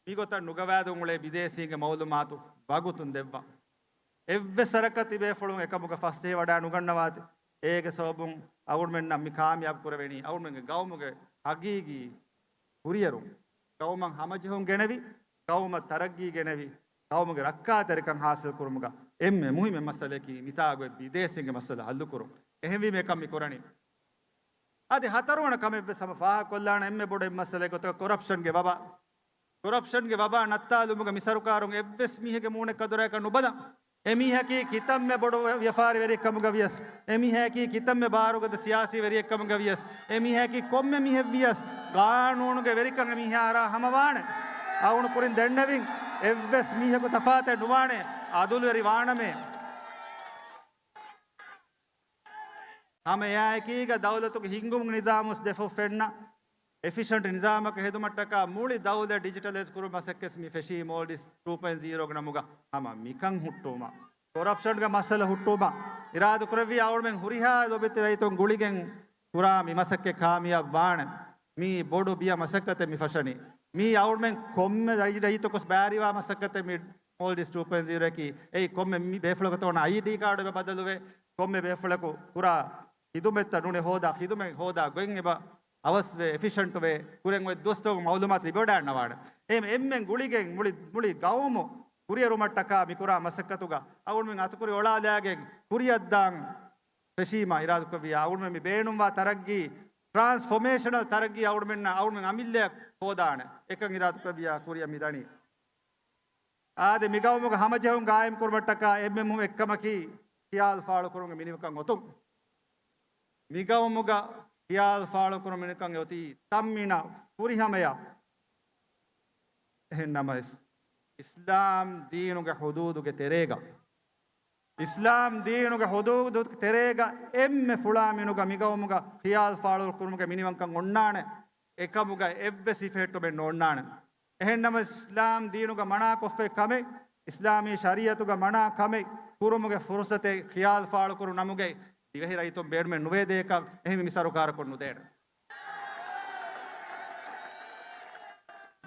މިގޮތަށް ނުގަވާދުން އުޅޭ ބިދޭސީންގެ މައުލޫމާތު ވަގުތުން ދެއްވަން. އެއްވެސް ވަރަކަށް ތިބޭފުޅުން އެކަމުގަ ފަސޭހަވަޑާ ނުގަންނަވާތި. އޭގެ ސަބަބުން އަޅުގަނޑުމެންނަށް މި ކާމިޔާބު ކުރެވެނީ އަޅުގަނޑުމެންގެ ގައުމުގެ ހަގީގީ ކުރިއެރުން. ގައުމަށް ހަމަޖެހުން ގެނެވި، ގައުމަށް ތަރައްގީ ގެނެވި، ގައުމުގެ ރައްކާތެރިކަން ހާސިލް ކުރުމުގަ އެންމެ މުހިއްމު މައްސަލައަކީ މިތާގައި ބިދޭސީންގެ މައްސަލަ ހައްލު ކުރުން. އެހެންވީމަ އެކަން މި ކުރަނީ. އަދި ހަތަރުވަނަ ކަމެއްވެސް ހަމަ ފާހަގަކޮށްލާނެ އެންމެ ބޮޑު އެއް މައްސަލައެއް ގޮތަކަށް ކޮރަޕްޝަންގެ ވަބާ. ކޮރަޕްޝަންގެ ވަބާ ނައްތާލުމުގަ މި ސަރުކާރުން އެއްވެސް މީހެއްގެ މޫނެއް ކަދުރައަކަށް ނުބަލަން. އެމީހަކީ ކިތަންމެ ބޮޑު ވިޔަފާރިވެރިއެއްކަމުގަ ވިޔަސް، އެމީހަކީ ކިތަންމެ ބާރުގަދަ ސިޔާސީ ވެރިއެއްކަމުގަ ވިޔަސް، އެމީހަކީ ކޮންމެ މީހެއް ވިޔަސް، ގާނޫނުގެ ވެރިކަން އެމީހާ އަރާ ހަމަވާނެ. އަޅުގަނޑު ކުރިން ދެންނެވިން އެއްވެސް މީހަކު ތަފާތެއް ނުވާނެ، އަދުލުވެރި ވާނަމޭ. ހަމަ އެއާއެކީގަ ދައުލަތުގެ ހިންގުމުގެ ނިޒާމުވެސް ދެފަށް ފެންނަ، އެފިޝަންޓް ނިޒާމަކަށް ހެދުމަށްޓަކާ މުޅި ދައުލަތް ޑިޖިޓަލައިޒް ކުރުމުގެ މަސައްކަތް މި ފެށީ މޯލްޑިވްސް ޓޫ ޕޮއިންޓް ޒީރޯގެ ނަމުގަ. ހަމަ މިކަން ހުއްޓުވުމަށް، ކޮރަޕްޝަންގެ މައްސަލަ ހުއްޓުވުމަށް އިރާދަކުރެއްވިއްޔާ އަޅުގަނޑުމެން ހުރިހާ ލޯބިވެތި ރައްޔިތުން ގުޅިގެން ކުރާ މި މަސައްކަތް ކާމިޔާބު ވާނެ. މީ ބޮޑު ބިޔަ މަސައްކަތެއް މި ފަށަނީ. މީ އަޅުގަނޑުމެން ކޮންމެ ރައްޔި-، ރައްޔިތަކުވެސް ބައިވެރިވާ މަސައްކަތެއް މި މޯލްޑިވްސް ޓޫ ޕޮއިންޓް ޒީރޯއަކީ. އެއީ ކޮންމެ މި ބޭފުޅަކު އޮންނަ އައިޑީ ކާޑު އެބަ ބަދަލުވޭ، ކޮންމެ ބޭފުޅަކު ކުރާ ޚިދުމަތްތައް ނޫނީ ހޯދާ، ޚިދުމަތް ހޯދާ ގޮތް އެބަ އަވަސްވޭ، އެފިޝަންޓްވޭ، ކުރިން އޮތް ދުވަސްތަކުގެ މައުލޫމާތު ލިބިވަޑައިގަންނަވާނެ. އެހެން އެންމެން ގުޅިގެން މުޅި، މުޅި ގައުމު ކުރިއެރުމަށްޓަކާ މިކުރާ މަސައްކަތުގަ އަޅުގަނޑުމެން އަތުކުރި އޮޅާލާގެން ކުރިއަށްދާން ފެށީމަ އިރާދަކުރެއްވިއްޔާ އަޅުގަނޑުމެން މި ބޭނުންވާ ތަރައްގީ، ޓްރާންސްފޮމޭޝަނަލް ތަރައްގީ އަޅުގަނޑުމެންނަށް އަޅުގަނޑުމެން އަމިއްލައަށް ހޯދާނެ އެކަން އިރާދަކުރެއްވިއްޔާ ކުރިއަށް މި ދަނީ. އާދެ، މިގައުމުގެ ހަމަޖެހުން ގާއިމްކުރުމަށްޓަކާ އެންމެ މުހިންމު އެއްކަމަކީ ޚިޔާލު ފާޅުކުރުމުގެ މިނިވަންކަން އޮތުން. މިގައުމުގަ ޚިޔާލު ފާޅުކުރުމުގެ މިނިވަންކަން އޮތީ ތަންމީނަށް ފުރިހަމަޔަށް. އެހެންނަމަވެސް، އިސްލާމް ދީނުގެ ޙުދޫދުގެ ތެރޭގަ، އިސްލާމް ދީނުގެ ޙުދޫދުގެ ތެރޭގަ އެންމެ ފުޅާ މިނުގަ މިގައުމުގަ ޚިޔާލު ފާޅުކުރުމުގެ މިނިވަންކަން އޮންނާނެ. އެކަމުގަ އެއްވެސް ހިފެހެއްޓުމެއް ނޯންނާނެ. އެހެންނަމަވެސް، އިސްލާމް ދީނުގަ މަނާކޮށްފައި ކަމެއް، އިސްލާމީ ޝަރީޢަތުގަ މަނާ ކަމެއް ކުރުމުގެ ފުރުޞަތެއް ޚިޔާލު ފާޅުކުރުން ނަމުގައި ދިވެހި ރައްޔިތުން ބޭނުމެއް ނުވޭ ދޭކަށް އެހެން މި ސަރުކާރަކުން ނުދޭނެ.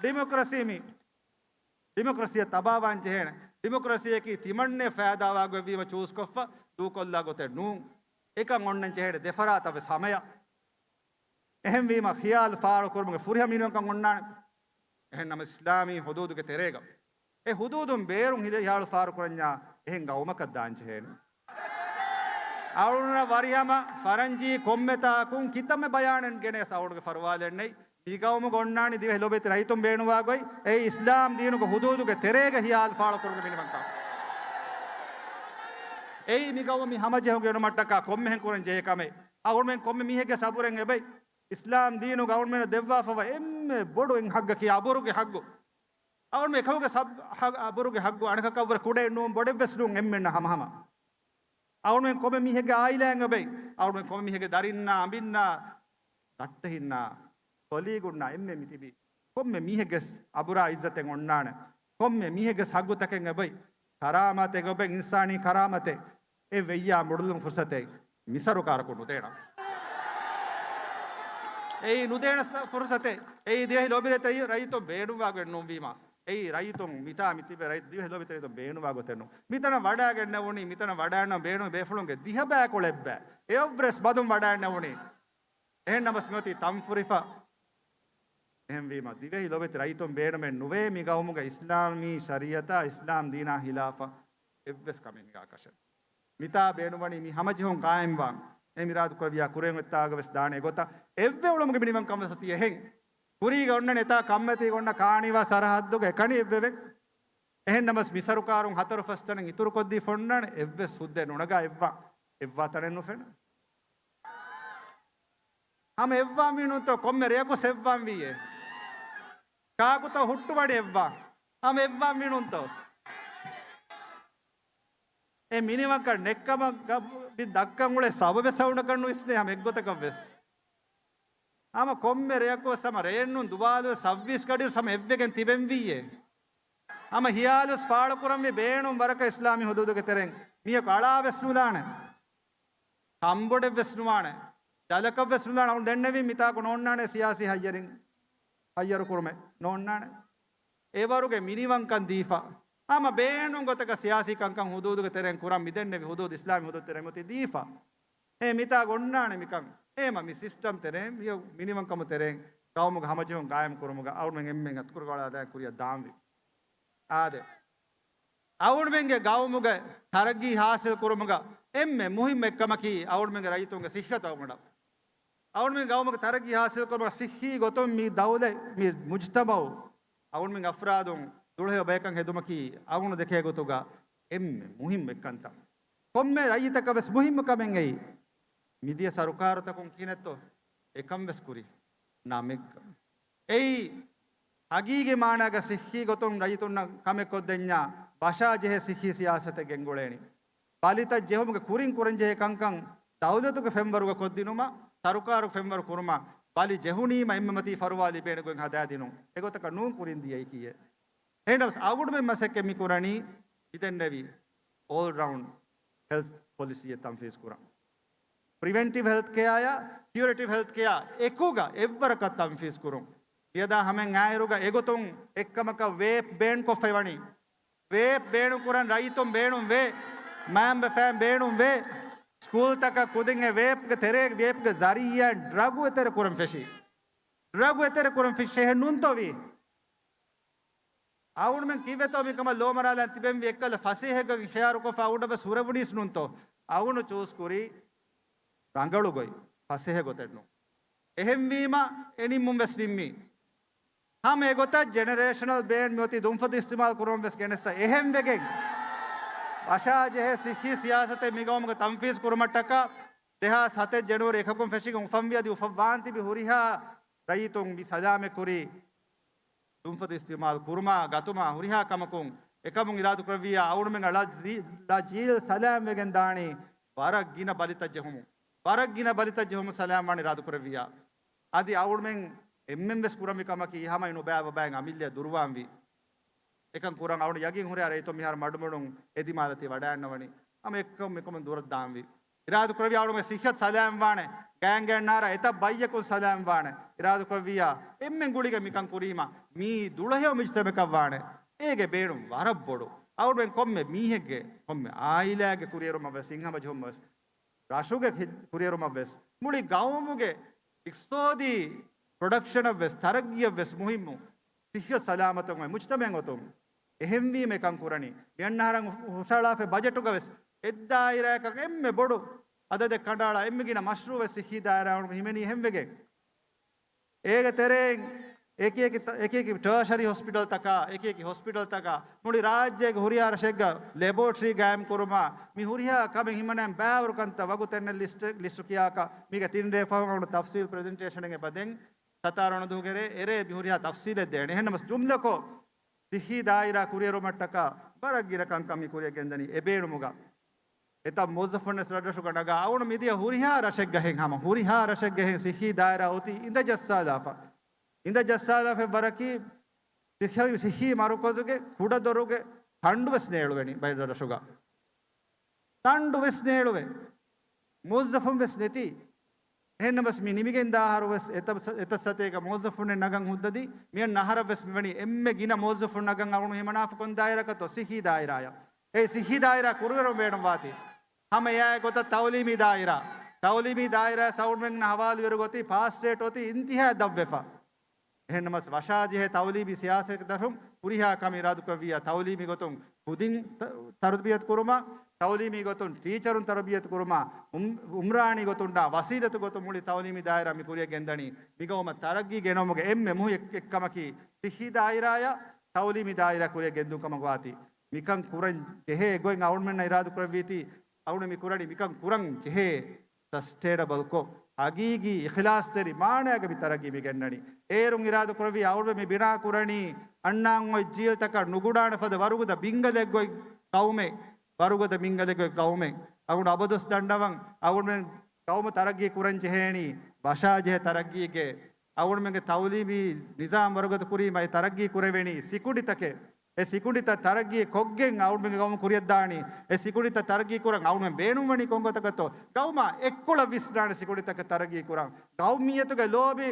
ޑިމޮކްރަސީ މީ، ޑިމޮކްރަސީއަށް ތަބާވާން ޖެހޭނެ. ޑިމޮކްރަސީއަކީ ތިމަންނެ ފައިދާވާ ގޮތްވީމަ ޗޫސްކޮށްފަ ދޫކޮށްލާ ގޮތެއް ނޫން. އެކަން އޮންނަން ޖެހޭނެ ދެފަރާތަށް ވެސް ހަމަޔަށް. އެހެންވީމަ، ޚިޔާލު ފާޅުކުރުމުގެ ފުރިހަމަ މިނިވަންކަން އޮންނާނެ. އެހެން ނަމަ އިސްލާމީ ޙުދޫދުގެ ތެރޭގަ އެ ޙުދޫދުން ބޭރުން ޚިޔާލު ފާޅުކުރަންޏާ އެހެން ގައުމަކަށް ދާން ޖެހޭނެ. އަޅުންނަށް ވަރިހަމަ ފަރަންޖީ ކޮންމެތާކުން ކިތަންމެ ބަޔާނެއް ގެނެސް އަޅުގެ ފަރުވާލެއް ނެތް. މި ގައުމުގަ އޮންނާނީ ދިވެހި ލޯބިވެތި ރައްޔިތުން ބޭނުންވާ ގޮތް. އެއީ އިސްލާމް ދީނުގެ ހުދޫދުގެ ތެރޭގަ ހިޔާލު ފާޅުކުރުމުގެ މިނިވަންކަން. އެއީ މި ގައުމަށް މި ހަމަޖެހުން ގެނުމަށްޓަކާ ކޮންމެހެން ކުރަން ޖެހޭ ކަމެއް. އަޅުގަނޑުމެން ކޮންމެ މީހެއްގެ ސަބުރެއް އެބައި. އިސްލާމް ދީނުގަ އަޅުގަނޑުމެންނަށް ދެއްވާފަވާ އެންމެ ބޮޑު އެއް ހައްގަކީ އަބުރުގެ ހައްގު. އަޅުގަނޑުމެން އެކަމުގެ ސަބް-، ހަ-، އަބުރުގެ ހައްގު އަނެކަކަށްވުރެ ކުޑައެއް ނޫން، ބޮޑެއްވެސް ނޫން އެންމެންނަށް ހަމަހަމަ. އަޅުގަނޑުމެން ކޮންމެ މީހެއްގެ އާއިލާއެއް އެބައި. އަޅުގަނޑުމެން ކޮންމެ މީހެއްގެ ދަރިންނާ، އަނބިންނާ، ރައްޓެހިންނާ، ކޮލީގުންނާ އެންމެން މިތިބީ. ކޮންމެ މީހެއްގެ އަބުރާ އިއްޒަތެއް އޮންނާނެ. ކޮންމެ މީހެއްގެ ހައްގުތަކެއް އެބައި. ކަރާމާތެއް އެބައި، އިންސާނީ ކަރާމަތެއް. އެ ވެއްޔާ މުޑުލުން ފުރުސަތެއް މި ސަރުކާރަކުން ނުދޭނަ. އެއީ ނުދޭނަ ސަ-، ފުރުސަތެއް. އެއީ ދިވެހި ލޯބިވެތި ރައްޔިތުން ބޭނުންވާ ގޮތެއް ނޫންވީމާ. އެއީ ރައްޔިތުން މިތާ މިތިބެ ރައްޔިތު ދިވެހި ލޯބިވެތި ރައްޔިތުން ބޭނުންވާ ގޮތެއް ނޫން. މިތަނަށް ވަޑާގެންނެވުނީ، މިތަނަށް ވަޑާން ބޭނުން ބޭފުޅުންގެ ދިހަ ބައިކުޅަ އެއްބައި. އެއަށްވުރެ ވެސް ބަދުން ވަޑާންނެވުނީ. އެހެން ނަމަސް މިއޮތީ ތަންފުރިފަ. އެހެންވީމަ، ދިވެހި ލޯބިވެތި ރައްޔިތުން ބޭނުމެއް ނުވޭ މި ގައުމުގަ އިސްލާމީ ޝަރީއަތާ އިސްލާމް ދީނާ ހިލާފަށް އެއްވެސް ކަމެއް ހިނގާކަށެއް. މިތާ ބޭނުންވަނީ މި ހަމަޖެހުން ޤާއިމްވާން. އެ މިރާދު ކުރެއްވިޔާ ކުރިއަށް އޮތްތާގަ ވެސް ދާނެ އެގޮތަށް އެއްވެ އުޅުމުގެ މިނިވަންކަން ވެސް އޮތީ އެހެން. ކުރީގަ އޮންނަން އެތާ ކަންމަތީގަ އޮންނަ ކާނީވާ ސަރަހައްދުގަ އެކަނި އެއްވެވެ. އެހެން ނަމަސް މި ސަރުކާރުން ހަތަރު ފަސް ތަނެއް އިތުރުކޮށްދީފަ އޮންނާނެ އެއްވެސް ހުއްދައެއް ނުނަގާ އެއްވާ، އެއްވާ ތަނެއް ނުފެނޭ. ހަމަ އެއްވާން ވީނުންތޯ ކޮންމެ ރެޔަކުސް އެއްވާން ވީއޭ. ކާކުތޯ ހުއްޓުވަނީ އެއްވާ. ހަމަ އެއްވާން ވީނުންތޯ. އެ މިނިވަންކަން ނެއްކަމަށް ގަ-، މި ދައްކަން އުޅޭ ސަބަބެއް ސައުނަކަށް ނުވިސްނޭ ހަމަ އެއްގޮތަކަށް ވެސް. ހަމަ ކޮންމެ ރެޔަކު ވެސް ހަމަ ރޭންނުން ދުވާލު ސައްވީސް ގަޑި ހަމަ އެއްވެގެން ތިބެން ވީއޭ. ހަމަ ހިޔާލުސް ފާޅުކުރަންވީ ބޭނުން ވަރަކަށް އިސްލާމީ ހުދޫދުގެ ތެރެއިން. މީހަކު އަޅާ ވެސް ނުލާނެ. ކަންބޮޑެއް ވެސް ނުވާނެ. ޖަލަކަށް ވެސް ނުލާނެ. އަޅުން ދެންނެވީ މިތާކު ނޯންނާނެ ސިޔާސީ ހައްޔަރިން. ހައްޔަރު ކުރުމެއް ނޯންނާނެ. އެވަރުގެ މިނިވަންކަން ދީފަ. ހަމަ ބޭނުން ގޮތަކަށް ސިޔާސީ ކަންކަން ހުދޫދުގެ ތެރެއިން ކުރަން މިދެންނެވި ހުދޫދު އިސްލާމީ ހުދޫދު ތެރެއިން އޮތީ ދީފަ. އެ މިތާ އޮންނާނެ މިކަން. އެ މަ މި ސިސްޓަމް ތެރެއިން، މި މިނިވަންކަމު ތެރެއިން ގައުމުގެ ހަމަޖެހުން ގާއިމް ކުރުމުގަ އަޅުމެން އެންމެން އަތުކުރުގަވަޅާލާ ކުރިއަށް ދާންވީ. އާދެ. އަޅުމެންގެ ގައުމުގެ ތަރައްގީ ހާސިލް ކުރުމުގަ އެންމެ މުހިއްމު އެއްކަމަކީ އަޅުމެންގެ ރައްޔިތުންގެ ސިއްހަތު އަޅުގަނޑަށް. އަޅުމެން ގައުމުގެ ތަރައްގީ ހާސިލް ކުރުމަށް ސިއްހީ ގޮތުން މި ދައުލަތް، މި މުޖްތަމައު، އަޅުމެން އަފްރާދުން ދުޅަހެޔޮ ބަޔަކަށް ހެދުމަކީ އަޅުގަނޑު ދެކޭ ގޮތުގަ އެންމެ މުހިއްމު އެއްކަންތައް. ކޮންމެ ރައްޔިތަކަށް ވެސް މުހިއްމު ކަމެއް އެއީ. މިދިޔަ ސަރުކާރުތަކުން ކިހިނެއްތޯ އެކަން ވެސް ކުރީ؟ ނަމެއްގަ. އެއީ ހަގީގީ މާނާގަ ސިއްހީ ގޮތުން ރައްޔިތުންނަށް ކަމެއް ކޮށްދެންޏާ ބަށާ ޖެހޭ ސިއްހީ ސިޔާސަތެއް ގެންގުޅޭނީ. ބަލިތައް ޖެހުމުގެ ކުރިން ކުރަންޖެހޭ ކަންކަން ދައުލަތުގެ ފެންވަރުގަ ކޮށްދިނުމަށް، ސަރުކާރުގެ ފެންވަރު ކުރުމަށް، ބަލި ޖެހުނީމަ އެންމެ މަތީ ފަރުވާ ލިބޭނެ ގޮތް ހަދާދިނުން. އެގޮތަކަށް ނޫން ކުރިން ދިޔައީކީއެއް. އެހެންނަމަސް އަޅުގަނޑުމެން މަސައްކަތް މި ކުރަނީ މިދެންނެވި އޯލް ރައުންޑް ހެލްތް ޕޮލިސީއެއް ތަންފީޒް ކުރަން. ޕްރިވެންޓިވް ހެލްތް ކެއާއާ ކިއުރޭޓިވް ހެލްތް ކެއާ އެކުގަ އެއްވަރަކަށް ތަންފީޒް ކުރުން. މިއަދާ ހަމައިން އާއިރުގަ އެގޮތުން އެއްކަމަކަށް ވޭޕް ބޭން ކޮށްފައި ވަނީ. ވޭޕް ބޭނުން ކުރަން ރައްޔިތުން ބޭނުން ވޭ. މައިންބަފައިން ބޭނުން ވޭ. ސްކޫލްތަކަށް ކުދިން އެ ވޭޕްގެ ތެރޭ، ވޭޕްގެ ޒަރީއާ ޑްރަގު އެތެރެ ކުރަން ފެށީ. ޑްރަގު އެތެރެ ކުރަން ފެށީ އެހެން ނޫންތޯ ވީ؟ އަޅުގަނޑުމެން ކީއްވެތޯ މިކަމަށް ލޯމަރާލާން ތިބެންވީ އެއްކަލަ ފަސޭހަ ގޮތް ހިޔާރުކޮށްފަ އަޅުގަނޑަށް ވެސް ހުރެވުނީސް ނޫންތޯ؟ އަޅުގަނޑު ޗޫސް ކުރީ ރަނގަޅު ގޮތް، ފަސޭހަ ގޮތެއް ނޫން. އެހެންވީމަ އެ ނިންމުން ވެސް ނިންމީ. ހަމަ އެގޮތަށް ޖެނެރޭޝަނަލް ބޭން މިއޮތީ ދުންފަތު އިސްތިމާލް ކުރުމަށް ވެސް ގެނެސްތަ އެހެން ވެގެން ވަށާޖެހޭ ސިއްހީ ސިޔާސަތެއް މިގައުމުގަ ތަންފީޒް ކުރުމަށްޓަކާ ދެހާސް ހަތެއް ޖެނުއަރީ އެކަކުން ފެށިގެން އުފަންވި އަދި އުފައްވާން ތިބި ހުރިހާ ރައްޔިތުން މި ސަލާމަތް ކުރީ ދުންފަތު އިސްތިމާލް ކުރުމާ ގަތުމާ ހުރިހާ ކަމަކުން. އެކަމުން އިރާދުކުރެއްވިއްޔާ އަޅުގަނޑުމެން އަޅާ ޖީލް ސަލާމް ވެގެން ދާނީ ވަރަށް ގިނަ ބަލިތައް ޖެހުމުން. ވަރަށް ގިނަ ބަލިތައް ޖެހުމުން ސަލާމް ވާނީ އިރާދުކުރެއްވިއްޔާ. އަދި އަޅުގަނޑުމެން އެންމެން ވެސް ކުރަންވީ ކަމަކީ ހަމަ އިނު ބައި ބަބައިން އަމިއްލަޔަށް ދުރުވާންވީ. އެކަން ކުރަން އަޅުގަނޑު ޔަގީން ހުރޭ ރައްޔިތުން މިހާރު މަޑުމަޑުން އެދިމާލަތި ވަޑައިގަންނަވަނީ. ހަމަ އެއްކަމު މިކަމުން ދުރަށް ދާންވީ. އިރާދުކުރެއްވިއްޔާ އަޅުގަނޑުގެ ސިއްހަތު ސަލާމް ވާނެ، ގާތްގަނޑާރަ އެތައް ބައްޔަކުން ސަލާމް ވާނެ. އިރާދުކުރެއްވިއްޔާ އެންމެން ގުޅިގެން މިކަން ކުރީމަ މީ ދުޅަހެޔޮ މުޖްތަމަޢަކަށް ވާނެ. އޭގެ ބޭނުން ވަރަށް ބޮޑު. އަޅުގަނޑުމެން ކޮންމެ މީހެއްގެ، ކޮންމެ އާއިލާގެ ކުރިއެރުމަށް ވެސް، ހިތްހަމަޖެހުމަށް ވެސް، ރަށުގެ ކި-، ކުރިއެރުމަށް ވެސް، މުޅި ގައުމުގެ އިޤްތިޞާދީ ޕްރޮޑަކްޝަނަށް ވެސް، ތަރައްގީއަށް ވެސް މުހިއްމު ސިއްހަތު ސަލާމަތުން އޮތް މުޖްތަމަޢެއް އޮތުން. އެހެންވީމަ އެކަން ކުރަނީ. މިއަންނަ އަހަރަށް ހުށަހަޅާފައި ބަޖެޓުގަ ވެސް އެއްދާއިރާއަކަށް އެންމެ ބޮޑު އަދަދެއް ކަނޑައަޅާ އެންމެ ގިނަ މަޝްރޫއު ވެސް ޞިއްޙީ ދާއިރާ އަޅުގަނޑު ހިމެނީ އެހެންވެގެން. އޭގެ ތެރެއިން އެކި އެކި ޓާޝަރީ ހޮސްޕިޓަލްތަކާ، އެކި އެކި ހޮސްޕިޓަލްތަކާ މުޅި ރާއްޖޭގެ ހުރިހާ ރަށެއްގަ ލެބޯޓްރީ ގާއިމް ކުރުމާ، މި ހުރިހާ ކަމެއް ހިމަނައިން ބައިވަރު ކަންތައް ވަގުތެއް ނެތް ލިސްޓް، ލިސްޓު ކިޔާކަށް މީގެ ތިން ރޭ ފަހުން އަޅުގަނޑު ތަފްސީލް ޕްރެޒެންޓޭޝަނެއް އެބަ ދެން. ސަތާރަ ވަނަ ދުވަހުގެ ރޭ، އެރޭ މި ހުރިހާ ތަފްސީލެއް ދޭނެ. އެހެންނަމަސް ޖުމްލަކޮށް، ސިއްހީ ދާއިރާ ކުރިއެރުމަށްޓަކާ ވަރަށް ގިނަ ކަންކަން މި ކުރިއަށް ގެންދަނީ އެ ބޭނުމުގަ. އެތައް މުވައްޒަފުންވެސް ރަށްރަށުގަ ނަގާ އަޅުގަނޑު މިދިޔަ ހުރިހާ ރަށެއްގަހެން ހަމަ، ހުރިހާ ރަށެއްގަހެން ސިއްހީ ދާއިރާ އޮތީ އިނދަ ޖައްސާލާފަ. އިނދަ ޖައްސާލާފަ ވަރަކީ ސިއްހީ، ސިއްހީ މަރުކަޒުގެ ކުޑަދޮރުގެ ތަނޑުވެސް ނޭޅުވެނީ ބައެއް ރަށްރަށުގަ. ތަނޑު ވެސް ނޭޅުވޭ. މުވައްޒަފުން ވެސް ނެތީ. އެހެންނަމަސް މި ނިމިގެން ދާ އަހަރު ވެސް އެތައް، އެތައް ސަތޭކަ މުވައްޒަފުން ނަގަން ހުއްދަދީ، މިއަންނަ އަހަރަށް ވެސް މިވަނީ އެންމެ ގިނަ މުވައްޒަފުން ނަގަން އަޅުގަނޑު ހިމަނާފަ ކޮން ދާއިރާއަކަށްތޯ؟ ސިއްހީ ދާއިރާއަށް. އެ ސިއްހީ ދާއިރާ ކުރިއެރުން ބޭނުންވާތީ. ހަމަ އެއާއެއް ގޮތަށް ތައުލީމީ ދާއިރާ. ތައުލީމީ ދާއިރާ އަޅުގަނޑުމެންނަށް ހަވާލުވެރި ގޮތީ ޕާސް ރޭޓް އޮތީ އިންތިހާ ދަށްވެފަ. އެހެންނަމަސް ވަށާޖެހޭ ތައުލީމީ ސިޔާސަތުގެ ދަށުން ހުރިހާ ކަމެއް އިރާދަކުރެއްވިއްޔާ، ތައުލީމީ ގޮތުން ކުދިން ތަ-، ތަރުބިޔަތު ކުރުމާ، ތައުލީމީ ގޮތުން ޓީޗަރުން ތަރުބިޔަތު ކުރުމާ، އުމް-، އުމްރާނީ ގޮތުންނާ ވަސީލަތު ގޮތުން މުޅި ތައުލީމީ ދާއިރާ މި ކުރިއަށް ގެންދަނީ. މިގައުމަށް ތަރައްގީ ގެނައުމުގެ އެންމެ މުހި އެއް-، އެއްކަމަކީ ސިއްހީ ދާއިރާއަށް ތައުލީމީ ދާއިރާ ކުރިއަށް ގެންދުން ކަމަށް ވާތީ. މިކަން ކުރަން ޖެހޭ ގޮތް އަޅުގަނޑުމެންނަށް އިރާދަކުރެއްވީތީ، އަޅުގަނޑު މި ކުރަނީ މިކަން ކުރަން ޖެހޭ ސަސްޓެއިނަބަލްކޮށް، ހަގީގީ އިޚްލާޞްތެރި މާނައިގަ މި ތަރައްގީ މި ގެންނަނީ. އޭރުން އިރާދަކުރެއްވި އަޅުގަނޑު މި ބިނާ ކުރަނީ އަންނާން އޮތް ޖީލްތަކަށް ނުގުޑާނެ ފަދަ ވަރުގަދަ ބިންގަލެއްގޮތް ގައުމެއް، ވަރުގަދަ ބިންގަލެއްގޮތް ގައުމެއް. އަޅުގަނޑު އަބަދުވެސް ދަންނަވަން، އަޅުގަނޑުމެން ގައުމު ތަރައްގީ ކުރަން ޖެހޭނީ ވަށާޖެހޭ ތަރައްގީގެ. އަޅުގަނޑުމެންގެ ތައުލީމީ ނިޒާމް ވަރުގަދަ ކުރީމަ އެ ތަރައްގީ ކުރެވެނީ ސިކުނޑިތަކެއް. އެ ސިކުނޑިތައް ތަރައްގީ ކޮށްގެން އަޅުގަނޑުމެންގެ ގައުމު ކުރިއަށްދާނީ. އެ ސިކުނޑިތައް ތަރައްގީ ކުރަން އަޅުގަނޑުމެން ބޭނުންވަނީ ކޮންގޮތަކަށްތޯ؟ ގައުމާ އެއްކޮޅަށް ވިސްނާނެ ސިކުނޑިތަކަށް ތަރައްގީ ކުރަން. ގައުމިއްޔަތުގެ ލޯބި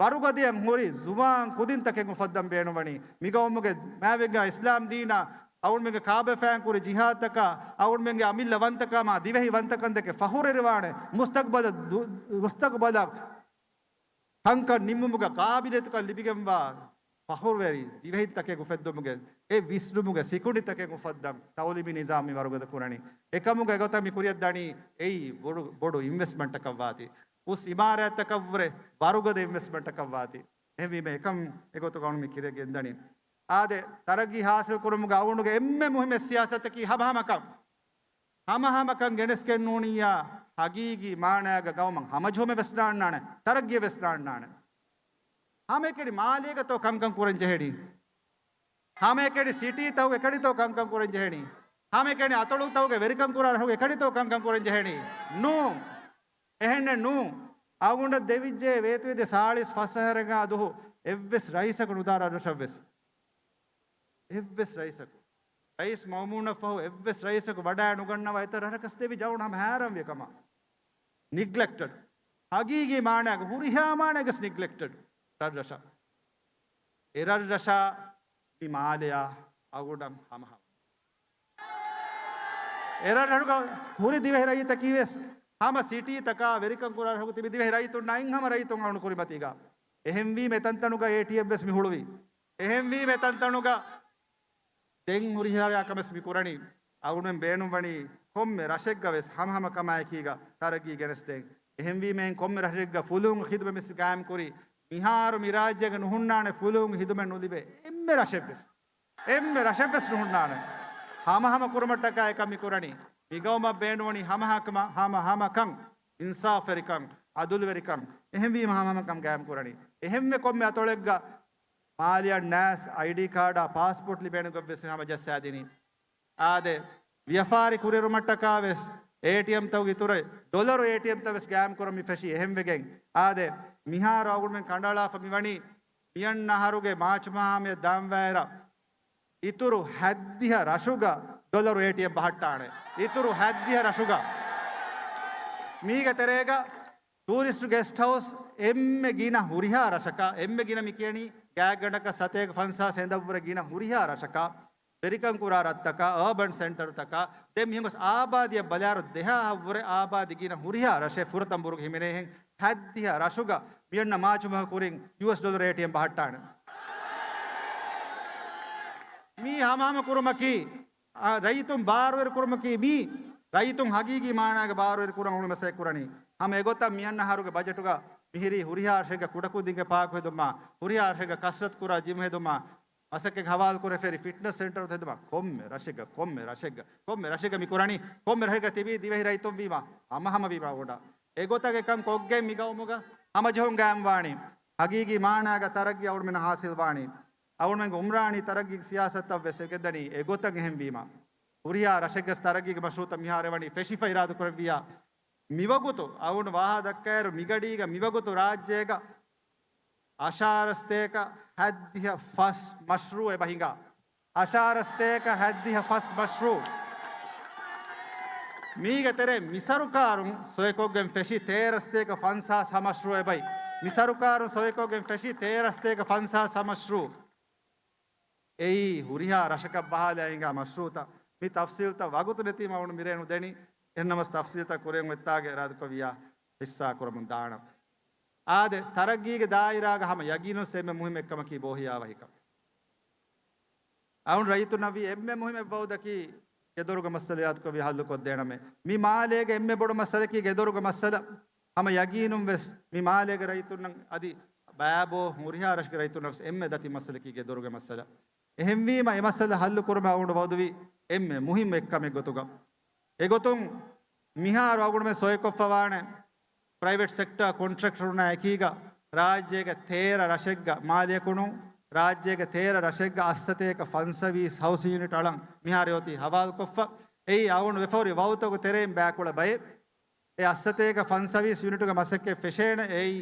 ވަރުގަދަޔަށް ހުރި ޒުވާން ކުދިންތަކެއް އުފައްދަން ބޭނުންވަނީ. މިގައުމުގެ މާތްވެގެން އިސްލާމް ދީނާ އަޅުގަނޑުމެންގެ ކާބަފައިން ކުރި ޖިހާދުތަކާ އަޅުގަނޑުމެންގެ އަމިއްލަ ވަންތަކާ މާ ދިވެހި ވަންތަކަން ދެކެ ފަހުރެރިވާނެ މުސްތަގްބަލަށް ދު-، މުސްތަގްބަލަށް ކަންކަން ނިންމުމުގަ ގާބިލިއްޔަތުކަން ލިބިގެންވާ ފަހުރުވެރި ދިވެހިންތަކެއް އުފެއްދުމުގެ އެ ވިސްނުމުގެ ސިކުނޑިތަކެއް އުފައްދަން ތައުލީމީ ނިޒާމް މި ވަރުގަދަ ކުރަނީ. އެކަމުގެ ގޮތަށް މި ކުރިއަށް ދަނީ އެއީ ބޮޑު، ބޮޑު އިންވެސްޓްމަންޓަކަށް ވާތީ. އުސް އިމާރާތްތަކަށްވުރެ ވަރުގަދަ އިންވެސްޓްމަންޓަކަށް ވާތީ. އެހެންވީމަ އެކަން އެގޮތުގަ އަޅުގަނޑު މި ކިރިއަށް ގެންދަނީ. އާދެ، ތަރައްގީ ހާސިލް ކުރުމުގަ އަޅުގަނޑުގެ އެންމެ މުހިއްމު ސިޔާސަތަކީ ހަމަހަމަކަން. ހަމަހަމަކަން ގެނެސްގެން ނޫނިއްޔާ، ހަގީގީ މާނައިގަ ގައުމަށް ހަމަޖެހުމެއް ވެސް ނާންނާނެ، ތަރައްގީއެއް ވެސް ނާންނާނެ. ހަމައެކަނި މާލޭގަތޯ ކަންކަން ކުރަން ޖެހެނީ؟ ހަމައެކަނި ސިޓީތަކުގަ އެކަނިތޯ ކަންކަން ކުރަން ޖެހެނީ؟ ހަމައެކަނި އަތޮޅުތަކުގަ ވެރިކަން ކުރާ ރަށުގަ އެކަނިތޯ ކަންކަން ކުރަން ޖެހެނީ؟ ނޫން. އެހެންނެއް ނޫން. އަޅުގަނޑަށް ދެވިއްޖެ ވޭތުވެދިޔަ ސާޅީސް ފަސް އަހަރެއްގެ ދުވަހު އެއްވެސް ރައީސަކު ނުދާ ރަށްރަށަށްވެސް. އެއްވެސް ރައީސަކު. ރައީސް މައުމޫނަށް ފަހު އެއްވެސް ރައީސަކު ވަޑައި ނުގަންނަވާ އެތައް ރަށަކަސް ދެވި ޖައުން ހަމަ ހައިރާންވި ކަމަށް. ނިގްލެކްޓެޑް. ހަގީގީ މާނައިގަ ހުރިހާ މާނައިގަސް ނިގްލެކްޓެޑް ރަށްރަށަށް. އެ ރަށްރަށާ މި މާލެއާ އަގުޑަން ހަމަހަމަ. އެ ރަށްރަށުގަ ހުރި ދިވެހި ރައްޔިތަކީ ވެސް ހަމަ ސިޓީތަކާ ވެރިކަން ކުރާ ރަށުގަ ތިބި ދިވެހި ރައްޔިތުންނާ އިން ހަމަ ރައްޔިތުން އަޅުނު ކުރިމަތީގަ. އެހެންވީމަ އެތަންތަނުގަ އޭޓީއެމް ވެސް މި ހުޅުވި. އެހެންވީމަ އެތަންތަނުގަ ދެން ހުރިހާ ކަމެއް މި ކުރަނީ. އަޅުގަނޑުމެން ބޭނުންވަނީ ކޮންމެ ރަށެއްގަ ވެސް ހަމަހަމަ ކަމާއެކީގަ ތަރައްގީ ގެނެސްދޭން. އެހެންވީމަ އެން ކޮންމެ ރަށެއްގަ ފުލުހުން ޚިދުމަތް މި ގާއިމް ކުރީ. މިހާރު މި ރާއްޖޭގަ ނުހުންނާނެ ފުލުހުން ޚިދުމަތް ނުލިބޭ އެންމެ ރަށެއްވެސް. އެންމެ ރަށެއްވެސް ނުހުންނާނެ. ހަމަހަމަ ކުރުމަށްޓަކާ އެކަން މި ކުރަނީ. މިގައުމަށް ބޭނުންވަނީ ހަމަހަކަމަ-، ހަމަހަމަކަން، އިންސާފްވެރިކަން، އަދުލުވެރިކަން. އެހެންވީމަ ހަމަހަމަކަން ގާއިމް ކުރަނީ. އެހެންވެ ކޮންމެ އަތޮޅެއްގަ މާލެއަށް ނާސް އައިޑީ ކާޑާ ޕާސްޕޯޓް ލިބޭނެ ގޮތްވެސް ހަމަ ޖައްސާދިނީ. އާދެ، ވިޔަފާރި ކުރިއެރުމަށްޓަކާ ވެސް އޭޓީއެމްތަކުގެ އިތުރަށް ޑޮލަރު އޭޓީއެމްތައް ވެސް ގާއިމް ކުރަން މި ފެށީ އެހެންވެގެން. އާދެ، މިހާރު އަޅުގަނޑުމެން ކަނޑައަޅާފަ މިވަނީ މިއަންނަ އަހަރުގެ މާޗު މަހާމެޔަށް ދާންވާއިރަށް އިތުރު ހައްދިހަ ރަށުގަ ޑޮލަރު އޭޓީއެމް ބަހައްޓާނެ. އިތުރު ހައްދިހަ ރަށުގަ. މީގެ ތެރޭގަ ޓޫރިސްޓް ގެސްޓް ހައުސް އެންމެ ގިނަ ހުރިހާ ރަށަކަށް، އެންމެ ގިނަ މި ކިޔަނީ ގާތްގަނޑަކަށް ސަތޭކަ ފަންސާސް އެނދަށްވުރެ ގިނަ ހުރިހާ ރަށަކަށް، ވެރިކަން ކުރާ ރަށްތަކަށް، އާބަން ސެންޓަރުތަކަށް، ދެން މިހެން ގޮސް އާބާދީއަށް ބަލާއިރު ދެހާހަށްވުރެ އާބާދީ ގިނަ ހުރިހާ ރަށެއް ފުރަތަމަ ބުރުގަ ހިމެނޭހެން ހައްދިހަ ރަށުގަ މިއަންނަ މާޗު މަހަށް ކުރިން ޔޫއެސް ޑޮލަރު އޭޓީއެމް ބަހައްޓާނެ. މީ ހަމަހަމަ ކުރުމަކީ، އާ، ރައްޔިތުން ބާރުވެރި ކުރުމަކީ މީ. ރައްޔިތުން ހަގީގީ މާނާގަ ބާރުވެރި ކުރަން އަޅުގަނޑު މަސައްކަތް ކުރަނީ. ހަމަ އެގޮތަށް މިއަންނަ އަހަރުގެ ބަޖެޓުގަ މިހިރީ ހުރިހާ ރަށެއްގަ ކުޑަކުދިންގެ ޕާކު ހެދުމާ، ހުރިހާ ރަށެއްގަ ކަސްރަތު ކުރާ ޖިމް ހެދުމާ، މަސައްކަތް ހަވާލު ކުރެފައި ފިޓްނަސް ސެންޓަރު ހެދުމާ، ކޮންމެ ރަށެއްގަ، ކޮންމެ ރަށެއްގަ، ކޮންމެ ރަށެއްގަ މި ކުރަނީ، ކޮންމެ ރަށެއްގަ ތިބީ ދިވެހި ރައްޔިތުން ވީމާ، ހަމަ ހަމަ ވީމާ އުޑާ. އެގޮތަށް އެކަން ކޮށްގެން މި ގައުމުގަ ހަމަޖެހުން ގާއިމް ވާނީ. ހަގީގީ މާނާގަ ތަރައްގީ އަޅުމެންނަށް ހާސިލް ވާނީ. އަޅުމެންގެ އުމްރާނީ ތަރައްގީގެ ސިޔާސަތަށް ވެސް އެ ގެންދަނީ. އެގޮތަށް އެހެން ވީމާ، ހުރިހާ ރަށެއްގެ ތަރައްގީގެ މަޝްރޫއުތައް މިހާރު އެވަނީ ފެށިފަ އިރާދަ ކުރެއްވިޔާ. މިވަގުތު އަޅުގަނޑު ވާހަކަ ދައްކާއިރު، މިގަޑީގަ މިވަގުތު ރާއްޖޭގަ އަށާރަ ސަތޭކަ ހަތްދިހަ ފަސް މަޝްރޫއު އެބަ ހިނގާ. އަށާރަ ސަތޭކަ ހަތްދިހަ ފަސް މަޝްރޫއު. މީގެ ތެރޭ މި ސަރުކާރުން ސޮއިކޮށްގެން ފެށި ތޭރަ ސަތޭކަ ފަންސާސް ހަ މަޝްރޫއެއް ބައި. މި ސަރުކާރުން ސޮއިކޮށްގެން ފެށި ތޭރަ ސަތޭކަ ފަންސާސް ހަ މަޝްރޫއު. އެއީ ހުރިހާ ރަށަކަށް ބަހާލާ ހިނގާ މަޝްރޫއުތައް. މި ތަފްސީލްތައް ވަގުތު ނެތީމަ އަޅުގަނޑު މިރޭ ނުދެނީ. އެހެންނަމަސް ތަފްސީލްތައް ކުރިއަށް އޮތްތާގެ އިރާދަކުރެއްވިޔާ ހިއްސާ ކުރަމުން ދާނަން. އާދެ، ތަރައްގީގެ ދާއިރާގަ ހަމަ ޔަގީނުން އެންމެ މުހިއްމު އެއްކަމަކީ ބޯހިޔާވަހިކަން. އަޅުގަނޑު ރައްޔިތުންނަށް ވީ އެންމެ މުހިއްމު އެއްވައުދަކީ ގެދޮރުގެ މައްސަލަ އިރާދަކުރެއްވި ހައްލުކޮށްދޭނަމޭ. މި މާލޭގެ އެންމެ ބޮޑު މައްސަލަކީ ގެދޮރުގެ މައްސަލަ. ހަމަ ޔަގީނުން ވެސް މި މާލޭގެ ރައްޔިތުންނަށް އަދި ބައިބޯ ހުރިހާ ރަށުގެ ރައްޔިތުންނަށް ވެސް އެންމެ ދަތި މައްސަލަކީ ގެދޮރުގެ މައްސަލަ. އެހެންވީމަ އެ މައްސަލަ ހައްލު ކުރުމަށް އަޅުގަނޑު ވައުދުވީ އެންމެ މުހިއްމު އެއްކަމެއް ގޮތުގަ. އެގޮތުން މިހާރު އަޅުގަނޑުމެން ސޮއިކޮށްފަ ވާނެ ޕްރައިވެޓް ސެކްޓާ ކޮންޓްރެކްޓަރުންނާ އެކީގަ ރާއްޖޭގެ ތޭރަ ރަށެއްގަ މާލެއަކު ނޫން، ރާއްޖޭގެ ތޭރަ ރަށެއްގަ އަށްސަތޭކަ ފަންސަވީސް ހައުސިން ޔުނިޓް އަޅަން މިހާރު އޮތީ ހަވާލުކޮށްފަ. އެއީ އަޅުގަނޑު ވެފަ ހުރި ވައުދުތަކުގެ ތެރެއިން ބައިކުޅަ ބައެއް. އެ އަށްސަތޭކަ ފަންސަވީސް ޔުނިޓުގެ މަސައްކަތް ފެށޭނެ. އެއީ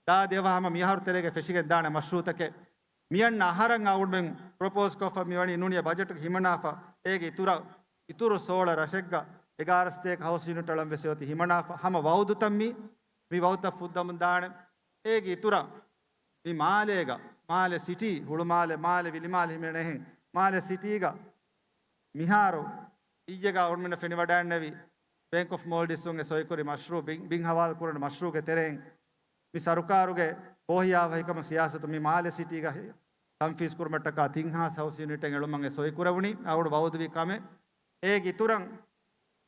ދާދި އަވަހަށް ހަމަ މިއަހަރު ތެރޭގަ ފެށިގެން ދާނެ މަޝްރޫއުތަކެއް. މިއަންނަ އަހަރަށް އަޅުގަނޑުމެން ޕްރޮޕޯސް ކޮށްފަ މިވަނީ ނޫނީ ބަޖެޓުގަ ހިމަނާފަ. އޭގެ އިތުރަށް، އިތުރު ސޯޅަ ރަށެއްގަ އެގާރަ ސަތޭކަ ހައުސް ޔުނިޓް އަޅަން ވެސް އޮތީ ހިމަނާފަ. ހަމަ ވައުދުތައް މި، މި ވައުދުތައް ފުއްދަމުން ދާނެ. އޭގެ އިތުރަށް މި މާލޭގަ، މާލެ ސިޓީ، ހުޅުމާލެ، މާލެ ވިލިމާލެ ހިމެނޭ އެހެން. މާލެ ސިޓީގަ މިހާރު އިއްޔެގަ އަޅުގަނޑުމެންނަށް ފެނިވަޑައިގެންނެވި ބޭންކް އޮފް މޯލްޑިވްސުން އެ ސޮއިކުރި މަޝްރޫއު ބިން، ބިން ހަވާލު ކުރަން މަޝްރޫއުގެ ތެރެއިން މި ސަރުކާރުގެ ބޯހިޔާވަހިކަމުގެ ސިޔާސަތު މި މާލެ ސިޓީގަ ތަންފީޒު ކުރުމަށްޓަކާ ތިން ހާސް ހައުސް ޔުނިޓެއް އެޅުމަށް އެ ސޮއިކުރެވުނީ. އަޅުގަނޑު ވައުދުވި ކަމެއް. އޭގެ އިތުރަށް،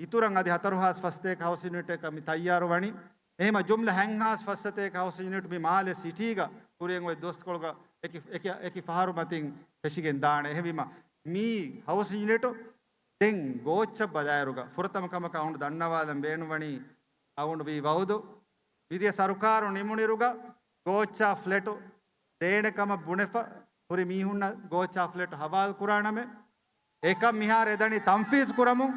އިތުރަށް އަދި ހަތަރު ހާސް ފަސް ސަތޭކަ ހައުސް ޔުނިޓެއް މި ތައްޔާރު ވަނީ. އެހެމަ ޖުމްލަ ހަތް ހާސް ފަސް ސަތޭކަ ހައުސް ޔުނިޓް މި މާލެ ސިޓީގަ ކުރިއަށް އޮތް ދުވަސްކޮޅުގަ އެކި، އެކި، އެކި ފަހަރު މަތިން ފެށިގެން ދާނެ. އެހެންވީމަ މި ހައުސް ޔުނިޓު ދެން ގޯއްޗަށް ބަލާއިރުގަ ފުރަތަމަ ކަމަކަށް އަޅުގަނޑު ދަންނަވާލަން ބޭނުންވަނީ އަޅުގަނޑު ވީ ވައުދު. މިދިޔަ ސަރުކާރު ނިމުނިރުގަ ގޯއްޗާ ފްލެޓު ދޭނެ ކަމަށް ބުނެފަ ހުރި މީހުންނަށް ގޯއްޗާ ފްލެޓު ހަވާލު ކުރާނަމޭ. އެކަން މިހާރު އެދަނީ ތަންފީޒު ކުރަމުން.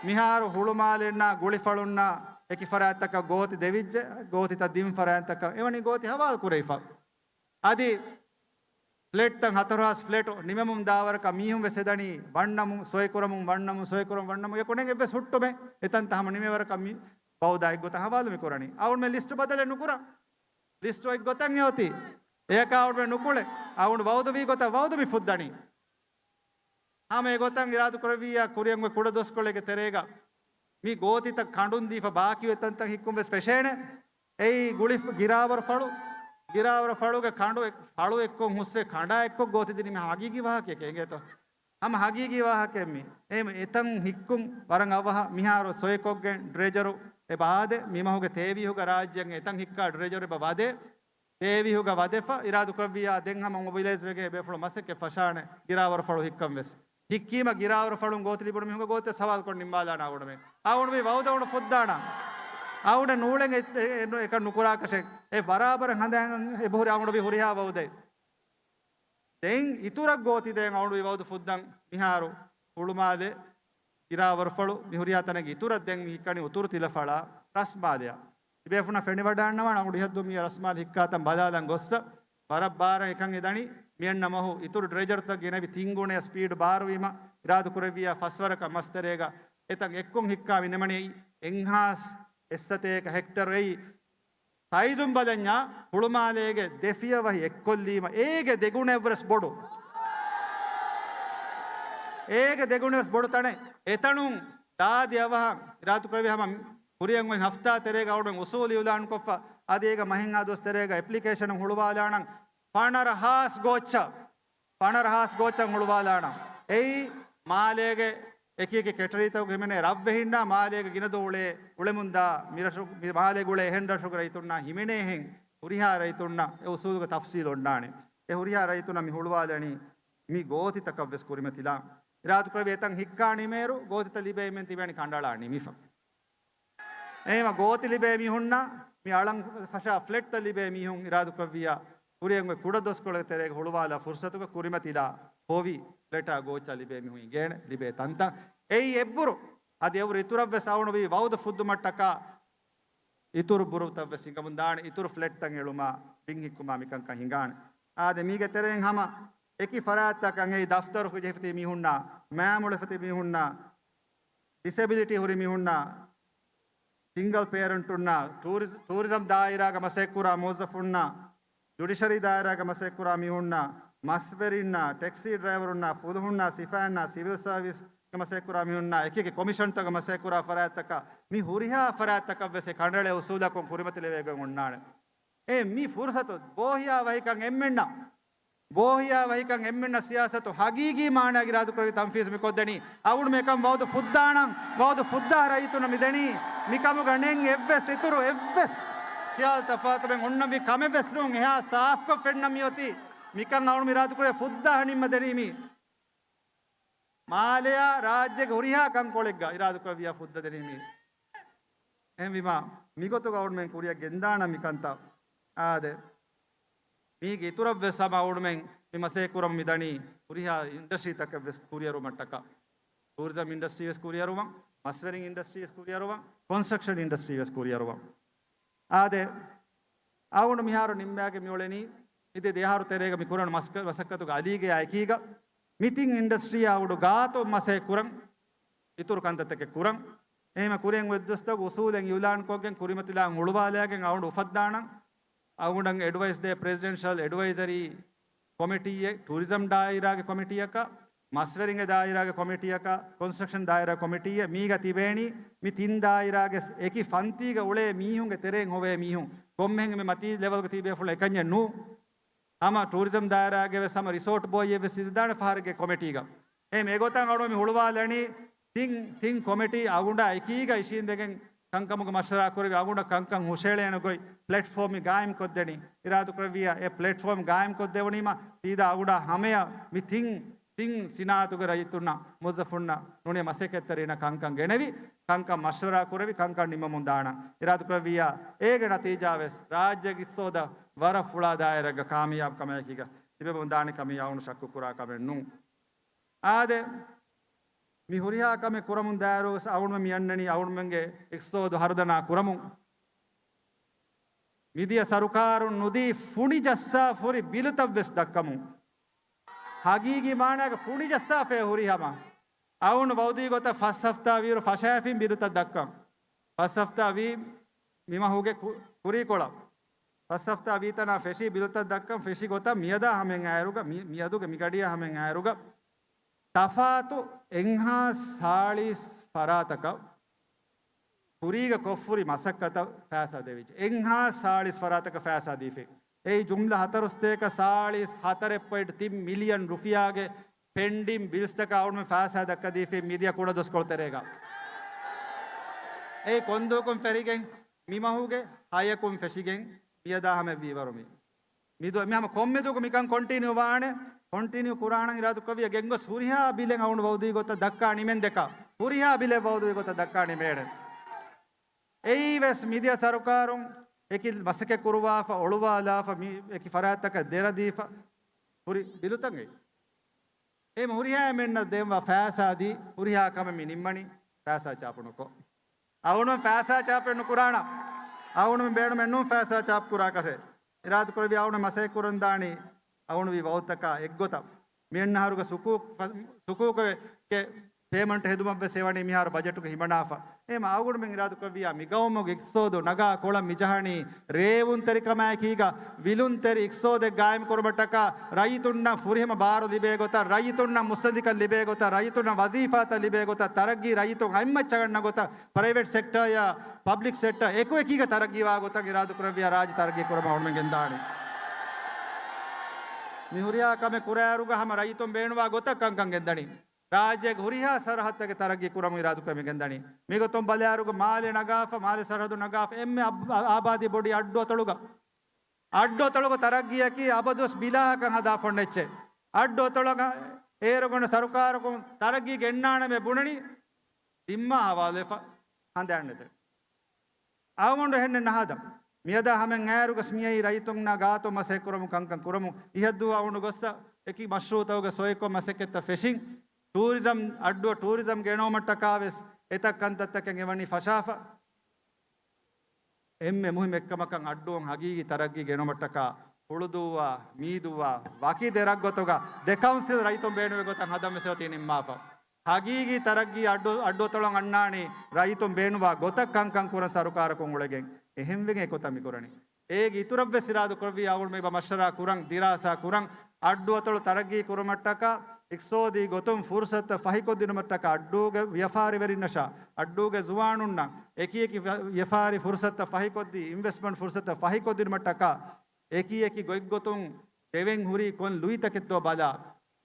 މިހާރު ހުޅުމާލެންނާ ގުޅިފަޅުންނާ އެކި ފަރާތްތަކަށް ގޯތި ދެވިއްޖެ، ގޯތިތައް ދިން ފަރާތްތަކަށް އެވަނީ ގޯތި ހަވާލު ކުރެވިފަ. އަދި ފްލެޓްތައް ހަތަރު ހާސް ފްލެޓު ނިމެމުން ދާވަރަކަށް މީހުން ވެސް އެދަނީ ވަންނަމުން، ސޮއިކުރަމުން، ވަންނަމުން، ސޮއިކުރަމުން، ވަންނަމުން. އެކު ނެތް އެއްވެސް ހުއްޓުމެއް. އެތަންތައް ހަމަ ނިމޭވަރަކަށް މި ވައުދާ އެއްގޮތަށް ހަވާލު މި ކުރަނީ. އަޅުގަނޑުމެން ލިސްޓު ބަދަލެއް ނުކުރަން. ލިސްޓު އެއްގޮތަށް އެ އޮތީ. އެޔަކާ އަޅުގަނޑުމެން ނުކުޅެ. އަޅުގަނޑު ވައުދުވީ ގޮތަށް ވައުދު މި ފުއްދަނީ. ހަމަ އެގޮތަށް އިރާދަކުރެއްވިއްޔާ ކުރިއަށް އޮތް ކުޑަ ދުވަސްކޮޅެއްގެ ތެރޭގަ މި ގޯތިތައް ކަނޑުން ދީފަ ބާކީ އޮތް ތަންތަން ހިއްކުން ވެސް ފެށޭނެ. އެއީ ގުޅި ގިރާވަރު ފަޅު، ގިރާވަރު ފަޅުގެ ކަނޑު އެ-، ފަޅު އެއްކޮށް ހުސްވެ ކަނޑާ އެއްކޮށް ގޯތި ދިނީ މި ހަގީގީ ވާހަކައެކޭ އިނގޭތޯ. ހަމަ ހަގީގީ ވާހަކައެއް މީ. އެ-، އެތަން ހިއްކުން ވަރަށް އަވަހަށް މިހާރު ސޮއިކޮށްގެން ޑްރެޖަރު އެބަ ވަދޭ. މި މަހުގެ ތޭވީހުގަ ރާއްޖޭގެ އެތަން ހިއްކާ ޑްރެޖަރު އެބަ ވަދޭ. ތޭވީހުގަ ވަދެފަ އިރާދަކުރެއްވިއްޔާ ދެން ހަމަ މޮބިލައިޒް ވެގެން އެބޭފުޅުން މަސައްކަތް ފަށާނެ ގިރާވަރު ފަޅު ހިއްކަން ވެސް. ހިއްކީމަ ގިރާވަރު ފަޅުން ގޯތި ލިބުނު މީހުންގެ ގޯތި ސަވާލުކޮށް ނިންމާލާނެ އަޅުގަނޑުމެން. އަޅުގަނޑު މި ވައުދަށް އަޅުގަނޑު ފުއްދާނަން. އަޅުގަނޑު ނޫޅެން އެ-، އެ-، އެ-، އެކަން ނުކުރާކަށެއް. އެ ބަރާބަރަށް ހަނދާން އެބަހުރި އަޅުގަނޑު މި ހުރިހާ ވައުދެއް. ދެން އިތުރަށް ގޯތި ދޭން އަޅުގަނޑު މި ވައުދު ފުއްދަން. މިހާރު ހުޅުމާލެ، ގިރާވަރުފަޅު މި ހުރިހާ ތަނެއްގެ އިތުރަށް ދެން މި ހިއްކަނީ އުތުރު ތިލަފަޅާ ރަސްމާލެއާ. ތިބޭފުނަށް ފެނިވަޑާންނަވާނެ އަޅުގަނޑު ހިއްކާ ތަން ބަލާލަން ގޮއްސަ. ވަރަށް ބާރަށް އެކަން އެދަނީ. މިއަންނަ މަހު އިތުރު ޑްރެޖަރުތައް ގެނެވި ތިން ގުނަޔަށް ސްޕީޑް ބާރުވީމަ އިރާދަކުރެއްވިއްޔާ ފަސްވަރަކަށް މަސްތެރޭގަ އެތަން އެއްކޮށް ހިއްކާ މި ނިމަނީ އެއްހާސް އެއްސަތޭކަ ހެކްޓަރު. އެއީ ސައިޒުން ބަލަންޏާ ހުޅުމާލޭގެ ދެ ފިޔަވަހި އެއްކޮށްލީމަ އޭގެ ދެގުނައެއްވެސް ބޮޑު. އޭގެ ދެގުނައެއްވެސް ބޮޑު ތަނެއް. އެތަނުން ދާދި އަވަހަށް އިރާދަކުރެއްވި ހަމަ ހުރިއަށް އޮތް ހަފްތާ ތެރޭގަ އަޅުގަނޑު އުސޫލު އިއުލާންކޮށްފަ، އަދި އޭގެ މަހެއްހާ ދުވަސް ތެރޭގަ އެޕްލިކޭޝަނު ހުޅުވާލާނަން ފަނަރަ ހާސް ގޯއްޗަށް. ފަނަރަ ހާސް ގޯއްޗަށް ހުޅުވާލާނަން. އެއީ މާލޭގެ އެކި އެކި ކެޓަރީތަކުގެ ހިމެނޭ ރަށްވެހިންނާ މާލޭގެ ގިނަ ދޫ އުޅޭ އުޅެމުންދާ މި ރަށު، މި މާލޭގަ އުޅޭ އެހެން ރަށުގެ ރައްޔިތުންނާ ހިމެނޭހެން ހުރިހާ ރައްޔިތުންނަށް އެ އުސޫލުގެ ތަފްސީލު އޮންނާނެ. އެ ހުރިހާ ރައްޔިތުންނަށް މި ހުޅުވާލަނީ މި ގޯތިތަކަށްވެސް ކުރިމަތިލާ. އިރާދުކުރެއްވި އެތަން ހިއްކާ ނިމޭއިރު ގޯތިތައް ލިބޭ މިން ތިބޭނީ ކަނޑައަޅާ ނިމިފަ. އެހެންވީމަ ގޯތި ލިބޭ މީހުންނަށް މި އަޅަން ފަށާ ފްލެޓްތައް ލިބޭ މީހުން އިރާދުކުރެއްވިއްޔާ ކުރިއަށް އޮތް ކުޑަ ދުވަސްކޮޅެއްގެ ތެރޭގަ ހުޅުވާލާ ފުރުސަތުގަ ކުރިމަތިލާ ހޮވި ފްލެޓާ ގޯއްޗާ ލިބޭ މީހުން އިނގޭނެ ލިބޭ ތަންތަން. އެއީ އެއްބުރު. އަދި އެއުރު އިތުރަށްވެސް އަޅުގަނޑު ވީ ވައުދު ފުއްދުމަށްޓަކާ އިތުރު ބުރުތައްވެސް ހިނގަމުންދާނެ، އިތުރު ފްލެޓްތައް އެޅުމާ، ބިން ހިއްކުމާ މިކަންކަން ހިނގާނެ. އާދެ، މީގެ ތެރެއިން ހަމަ އެކި ފަރާތްތަކަށް އެއީ ދަފްތަރު ޖެހިފަ ތިބި މީހުންނާ، މައިންބަފަ ތިބި މީހުންނާ، ޑިސެބިލިޓީ ހުރި މީހުންނާ، ސިންގަލް ޕޭރެންޓުންނާ، ޓޫރިޒް-، ޓޫރިޒަމް ދާއިރާގަ މަސައްކަތްކުރާ މުވައްޒަފުންނާ، ޖުޑިޝަރީ ދާއިރާގަ މަސައްކަތްކުރާ މީހުންނާ، މަސްވެރިންނާ، ޓެކްސީ ޑްރައިވަރުންނާ، ފުލުހުންނާ، ސިފައިންނާ، ސިވިލް ސަރވިސްގަ މަސައްކަތްކުރާ މީހުންނާ، އެކި އެކި ކޮމިޝަންތަކުގަ މަސައްކަތްކުރާ ފަރާތްތަކަށް މި ހުރިހާ ފަރާތްތަކަށްވެސް އެ ކަނޑައެޅޭ އުސޫލަކުން ކުރިމަތިލެވޭގޮތް އޮންނާނެ. އެ މި ފުރުސަތު ބޯހިޔާވަހިކަން އެންމެންނަށް، ބޯހިޔާވަހިކަން އެންމެންނަށް ސިޔާސަތު ހަގީގީ މާނައިގެ އިރާދުކުރެއްވި ތަންފީޒު މި ކޮށްދެނީ. އަޅުގަނޑުމެން އެކަން ވައުދު ފުއްދާނަން، ވައުދު ފުއްދާ ރައްޔިތުންނަށް މި ދެނީ. މިކަމުގަ ނެތް އެއްވެސް އިތުރު އެއްވެސް ޚިޔާލު ތަފާތުވެން އޮންނަ މި ކަމެއްވެސް ނޫން. އެހާ ސާފްކޮށް ފެންނަ މިއޮތީ. މިކަން އަޅުގަނޑު އިރާދުކުރެއްވިއްޔާ ފުއްދާ ނިންމަދެނީ މި. މާލެއާ ރާއްޖޭގެ ހުރިހާ ކަންކޮޅެއްގަ އިރާދުކުރެއްވިއްޔާ ފުއްދަދެނީ މީ. އެހެންވީމާ، މިގޮތުގަ އަޅުގަނޑުމެން ކުރިއަށް ގެންދާނަން މިކަންތައް. އާދެ، މީގެ އިތުރަށްވެސް ހަމަ އަޅުގަނޑުމެން މި މަސައްކަތް ކުރަމުން މިދަނީ ހުރިހާ އިންޑަސްޓްރީތަކެއްވެސް ކުރިއަރުވުމަށްޓަކާ. ޓޫރިޒަމް އިންޑަސްޓްރީވެސް ކުރިއަރުވަން، މަސްވެރިން އިންޑަސްޓްރީވެސް ކުރިއަރުވަން، ކޮންސްޓްރަކްޝަން އިންޑަސްޓްރީވެސް ކުރިއަރުވަން. އާދެ، އަޅުގަނޑު މިހާރު ނިންމާގެން މިއުޅެނީ، މިދިޔަ ދެއަހަރު ތެރޭގަ މި ކުރަން މަސްކަ-، މަސައްކަތުގެ އަލީގެޔާ އެކީގަ، މި ތިން އިންޑަސްޓްރީއާ އަޅުގަނޑު ގާތު މަސައްކަތް ކުރަން، އިތުރު ކަންތައްތަކެއް ކުރަން. އެހެންވީމަ ކުރިއަށް އޮތް ދުވަސްތަކުގަ އުސޫލެއް އިއުލާންކޮށްގެން ކުރިމަތިލާން ހުޅުވާލައިގެން އަޅުގަނޑު އުފައްދާނަން. އަޅުގަނޑަށް އެޑްވައިސް ދޭ ޕްރެޒިޑެންޝަލް އެޑްވައިޒަރީ ކޮމިޓީއެއް، ޓޫރިޒަމް ދާއިރާގެ ކޮމިޓީއަކަށް، މަސްވެރިންގެ ދާއިރާގެ ކޮމިޓީއަކަށް، ކޮންސްޓްރަކްޝަން ދާއިރާގެ ކޮމިޓީއެއް. މީގަ ތިބޭނީ މި ތިން ދާއިރާގެ އެކި ފަންތީގަ އުޅޭ މީހުންގެ ތެރެއިން ހޮވޭ މީހުން. ކޮންމެހެން މި މަތީ ލެވަލްގަ ތިބޭފުޅުން އެކަންޏެއް ނޫން. ހަމަ ޓޫރިޒަމް ދާއިރާގެ ވެސް ހަމަ ރިސޯޓް ބޯއްޔެއް ވެސް އިދާނެ ފަހަރެއްގެ ކޮމިޓީގަ. އެހެން އެގޮތަށް އަޅުގަނޑު މި ހުޅުވާލަނީ ތިން، ތިން ކޮމިޓީ އަޅުގަނޑާ އެކީގަ އިށީނދެގެން ކަންކަމުގެ މަޝްވަރާ ކުރެވި އަޅުގަނޑަށް ކަންކަން ހުށައެޅޭނެ ގޮތް ޕްލެޓްފޯމެއް ގާއިމް ކޮށްދެނީ. އިރާދުކުރެއްވިއްޔާ އެ ޕްލެޓްފޯމް ގާއިމް ކޮށްދެވުނީމަ ސީދާ އަޅުގަނޑާ ހަމަޔަށް މި ތިން، ތިން ސިނާއަތުގެ ރައްޔިތުންނަށް، މުވައްޒަފުންނަށް ނޫނީ މަސައްކަތްތެރިންނަށް ކަންކަން ގެނެވި، ކަންކަން މަޝްވަރާ ކުރެވި، ކަންކަން ނިންމަމުން ދާނަން. އިރާދުކުރެއްވިއްޔާ އޭގެ ނަތީޖާވެސް ރާއްޖޭގެ އިޤްތިޞާދަށް ވަރަށް ފުޅާ ދާއިރާއެއްގަ ކާމިޔާބު ކަމަކީގަ ތިބެމުން ދާނެ ކަމީ އަޅުގަނޑު ޝައްކު ކުރާ ކަމެއް ނޫން. އާދެ، މި ހުރިހާ ކަމެއް ކުރަމުން ދާއިރުވެސް އަޅުގަނޑުމެން މި އަންނަނީ އަޅުގަނޑުމެންގެ އިޤްތިޞާދު ހަރުދަނާ ކުރަމުން. މިދިޔަ ސަރުކާރުން ނުދީ ފުނި ޖައްސާފަ ހުރި ބިލުތައްވެސް ދައްކަމުން. ހަގީގީ މާނައިގަ ފުނި ޖައްސާފައި ހުރި ހަމަ. އަޅުގަނޑު ވައުދުވި ގޮތަށް ފަސް ހަފްތާ ވީއިރު ފަށާފިން ބިލުތައް ދައްކަން. ފަސް ހަފްތާ ވީ މި މަހުގެ ކު-، ކުރީކޮޅަށް. ފަސް ހަފްތާ ވީތަނާ ފެށި ބިލުތައް ދައްކަން ފެށި ގޮތަށް މިއަދާ ހަމައިން އައިރުގަ، މި-، މިއަދުގެ މިގަޑިޔާ ހަމައިން އައިރުގަ ތަފާތު އެއްހާ ސާޅީސް ފަރާތަކަށް ކުރީގަ ކޮށްފުރި މަސައްކަތަށް ފައިސާ ދެވިއްޖެ. އެއްހާ ސާޅީސް ފަރާތަކަށް ފައިސާ ދީފި. އެއީ ޖުމްލަ ހަތަރު ސަތޭކަ ސާޅީސް ހަތަރެއް ޕޮއިންޓް ތިން މިލިއަން ރުފިޔާގެ ޕެންޑިން ބިލްސްތަކަށް އަޅުގަނޑުމެން ފައިސާ ދައްކަދީފި މިދިޔަ ކުޑަ ދުވަސްކޮޅު ތެރޭގަ. އެއީ ކޮންދުވަހަކުން ފެށިގެން މިމަހުގެ ހައެއްކުން ފެށިގެން މިއަދާ ހަމަ ވީވަރު މި. މިދު-، މި ހަމަ ކޮންމެ ދުވަހަކު މިކަން ކޮންޓިނިއު ވާނެ. ކޮންޓިނިއު ކުރާނަން އިރާދުކުރެއްވިއްޔާ ގެންގޮސް ހުރިހާ ބިލެއް އަޅުގަނޑު ވައުދުވި ގޮތަށް ދައްކާ ނިމެންދެކަށް. ހުރިހާ ބިލެއް ވައުދުވި ގޮތަށް ދައްކާ ނިމޭނެ. އެއީވެސް މިދިޔަ ސަރުކާރުން އެކި މަސައްކަތް ކުރުވާފަ، އޮޅުވާލާފަ، މި އެކި ފަރާތްތަކަށް ދެރަދީފަ ހުރި ބިލުތައް އެއީ. އެހެން ހުރިހާ އެންމެންނަށް ދޭންވާ ފައިސާ ދީ، ހުރިހާ ކަމެއް މި ނިންމަނީ ފައިސާ ޗާޕު ނުކޮށް. އަޅުގަނޑު ފައިސާ ޗާޕެއް ނުކުރާނަން. އަޅުގަނޑު ބޭނުމެއް ނޫން ފައިސާ ޗާޕު ކުރާކަށެއް. އިރާދުކުރެއްވިއްޔާ އަޅުގަނޑު މަސައްކަތް ކުރަން ދާނީ އަޅުގަނޑު ވީ ވައުދުތަކާ އެއްގޮތަށް. މިއަންނަ އަހަރުގެ ސުކޫ-، ސުކޫކުގެ ޕޭމަންޓް ހެދުމަށްވެސް އެވަނީ މިހާރު ބަޖެޓުގަ ހިމަނާފަ. އެހެން އަޅުގަނޑުމެން އިރާދުކުރެއްވިއްޔާ މި ގައުމުގެ އިޤްތިޞާދު ނަގާ ކޮޅަށް މި ޖަހަނީ ރޭވުންތެރިކަމާއެކީގަ ވިލުންތެރި އިޤްތިޞާދެއް ގާއިމް ކުރުމަށްޓަކާ ރައްޔިތުންނަށް ފުރިހަމަ ބާރު ލިބޭ ގޮތަށް، ރައްޔިތުންނަށް މުއްސަނދިކަން ލިބޭ ގޮތަށް، ރައްޔިތުންނަށް ވަޒީފާތައް ލިބޭ ގޮތަށް، ތަރައްގީ ރައްޔިތުން އަތްމައްޗަށް ގަންނަ ގޮތަށް، ޕްރައިވެޓް ސެކްޓަރ ޔާ ޕަބްލިކް ސެކްޓަރ އެކު އެކީގަ ތަރައްގީވާ ގޮތަށް އިރާދުކުރެއްވިއްޔާ ރާއްޖެ ތަރައްގީ ކުރަމުން އަޅުގަނޑުމެން ގެންދާނީ. މި ހުރިހާ ކަމެއް ކުރާއިރުގަ ހަމަ ރައްޔިތުން ބޭނުންވާ ގޮތަށް ކަންކަން ގެންދަނީ. ރާއްޖޭގެ ހުރިހާ ސަރަހައްދެއްގެ ތަރައްގީ ކުރަމުން އިރާދަކުރަމުން ގެންދަނީ. މިގޮތުން ބަލާއިރުގަ މާލެ ނަގާފަ، މާލެ ސަރަހައްދު ނަގާފަ، އެންމެ އަބް-، އާ-، އާބާދީ ބޮޑީ އައްޑު އަތޮޅުގަ. އައްޑު އަތޮޅުގަ ތަރައްގީއަކީ އަބަދުވެސް ބިލާހަކަށް ހަދާފަ އޮންނަ އެއްޗެއް. އައްޑު އަތޮޅުގަ އޭރުގަނޑު ސަރުކާރަކުން ތަރައްގީ ގެންނާނަމޭ ބުނަނީ ދިންމާ ހަވާލުވެފަ ހަނދާން ނެތެ. އަޅުގަނޑު އެހެންނެއް ނަހަދަ. މިއަދާ ހަމައިން އޭރުގަސް މިއައީ ރައްޔިތުންނާ ގާތު މަސައްކަތް ކުރަމުން ކަންކަން ކުރަމުން. އިހަށްދުވާ އަޅުގަނޑު ގޮއްސަ އެކި މަޝްރޫއުތަކުގެ ސޮއިކޮށް މަސައްކަތްތައް ފެށިން. ޓޫރިޒަމް އައްޑު ޓޫރިޒަމް ގެނައުމަށްޓަކާ ވެސް އެތައް ކަންތައްތަކެއް އެވަނީ ފަށާފަ. އެންމެ މުހިންމު އެއްކަމަކަށް އައްޑުއަށް ހަގީގީ ތަރައްގީ ގެނައުމަށްޓަކާ ހުޅުދޫއާ، މީދޫއާ، ވަކި ދެ ރަށް ގޮތުގަ ދެ ކައުންސިލް ރައްޔިތުން ބޭނުންވި ގޮތަށް ހަދަން ވެސް އޮތީ ނިންމާފަ. ހަގީގީ ތަރައްގީ އައްޑު، އައްޑު އަތޮޅަށް އަންނާނީ ރައްޔިތުން ބޭނުންވާ ގޮތަށް ކަންކަން ކުރަން ސަރުކާރަކުން އުޅެގެން. އެހެންވެގެން އެގޮތަށް މި ކުރަނީ. އޭގެ އިތުރަށްވެސް އިރާދަކުރެއްވިއްޔާ އަޅުގަނޑު މި މަޝްވަރާ ކުރަން، ދިރާސާ ކުރަން، އައްޑު އަތޮޅު ތަރައްގީ ކުރުމަށްޓަކާ އިޤްތިޞާދީ ގޮތުން ފުރުޞަތުތައް ފަހިކޮށްދިނުމަށްޓަކާ އައްޑޫގެ ވިޔަފާރިވެރިންނަށާ، އައްޑޫގެ ޒުވާނުންނަށް އެކިއެކި ވިޔަ-، ވިޔަފާރި ފުރުޞަތުތައް ފަހިކޮށްދީ، އިންވެސްޓްމަންޓް ފުރުޞަތުތައް ފަހިކޮށްދިނުމަށްޓަކާ އެކި އެކި ގޮތްގޮތުން ދެވެން ހުރީ ކޮން ލުއިތަކެއްތޯ ބަލާ.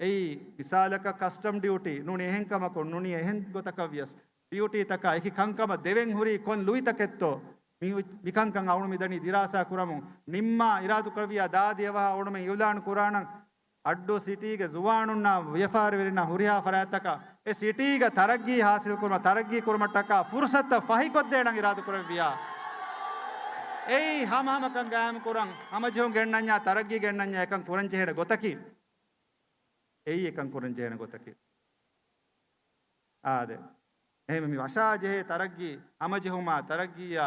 އެއީ މިސާލަކަށް ކަސްޓަމް ޑިއުޓީ ނޫނީ އެހެން ކަމަކުން ނޫނީ އެހެން ގޮތަކަށް ވިޔަސް، ޑިއުޓީތަކާ އެކި ކަންކަމަށް ދެވެން ހުރީ ކޮން ލުއިތަކެއްތޯ؟ މި، މިކަންކަން އަޅުގަނޑު މިދަނީ ދިރާސާ ކުރަމުން. ނިންމާ އިރާދަކުރެއްވިއްޔާ ދާދިޔަ އަވަހަށް އަޅުގަނޑު އިޢުލާން ކުރާނަން. އައްޑޫ ސިޓީގެ ޒުވާނުންނާ ވިޔަފާރިވެރިންނާ ހުރިހާ ފަރާތްތަކަށް އެ ސިޓީގަ ތަރައްގީ ހާސިލް ކުރުމަށް، ތަރައްގީ ކުރުމަށްޓަކާ ފުރުޞަތުތައް ފަހިކޮށްދޭނަން އިރާދަކުރެއްވިއްޔާ. އެއީ ހަމަހަމަކަން ގާއިމް ކުރަން، ހަމަޖެހުން ގެންނަންޏާ، ތަރައްގީ ގެންނަންޏާ އެކަން ކުރަން ޖެހޭނެ ގޮތަކީ. އެއީ އެކަން ކުރަން ޖެހޭނެ ގޮތަކީ. އާދެ. އެހެން މި ވަށާ ޖެހޭ ތަރައްގީ ހަމަޖެހުމާ، ތަރައްގީއާ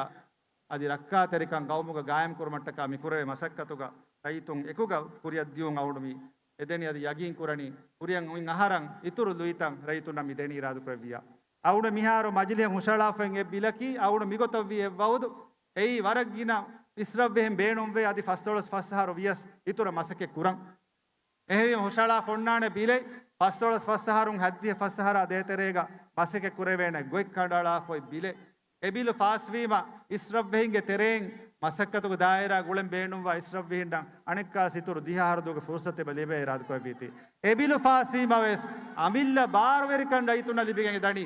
އަދި ރައްކާތެރިކަން ގައުމުގަ ގާއިމް ކުރުމަށްޓަކާ މި ކުރެވޭ މަސައްކަތުގަ ރައްޔިތުން އެކުގަ ކުރިއަށް ދިޔުން އަޅުގަނޑު މި އެދެނީ. އަދި ޔަގީން ކުރަނީ ކުރިއަށް އޮތް އަހަރަށް އިތުރު ލުއިތައް ރައްޔިތުންނަށް މި ދެނީ އިރާދަކުރެއްވިއްޔާ. އަޅުގަނޑު މިހާރު މަޖިލީހަށް ހުށަހަޅާފައި އޮތް ބިލަކީ އަޅުގަނޑު މިގޮތަށްވީ އެއް ވައުދު. އެއީ ވަރަށް ގިނަ އިސްރަށްވެހިން ބޭނުންވޭ، އަދި ފަސްދޮޅަސް ފަސް އަހަރު ވިޔަސް އިތުރަށް މަސައްކަތް ކުރަން. އެހެންވީމަ ހުށަހަޅާފަ އޮންނާނެ ބިލެއް، ފަސްދޮޅަސް ފަސް އަހަރުން ހައްދިހަ ފަސް އަހަރާ ދޭތެރޭގަ މަސައްކަތް ކުރެވޭނެ ގޮތް ކަނޑައަޅާފަ އޮތް ބިލެއް. އެ ބިލު ފާސްވީމަ އިސްރަށްވެހިންގެ ތެރެއިން މަސައްކަތުގެ ދާއިރާގަ އުޅެން ބޭނުންވާ އިސްރަށްވެހިންނަށް އަނެއްކާވެސް އިތުރު ދިހަ އަހަރު ދުވަހުގެ ފުރުޞަތެއް ލިބޭ އިރާދަކުރެއްވީތީ. އެ ބިލު ފާސްވީމަވެސް އަމިއްލަ ބާރުވެރިކަން ރައްޔިތުންނަށް ލިބިގެން ދަނީ.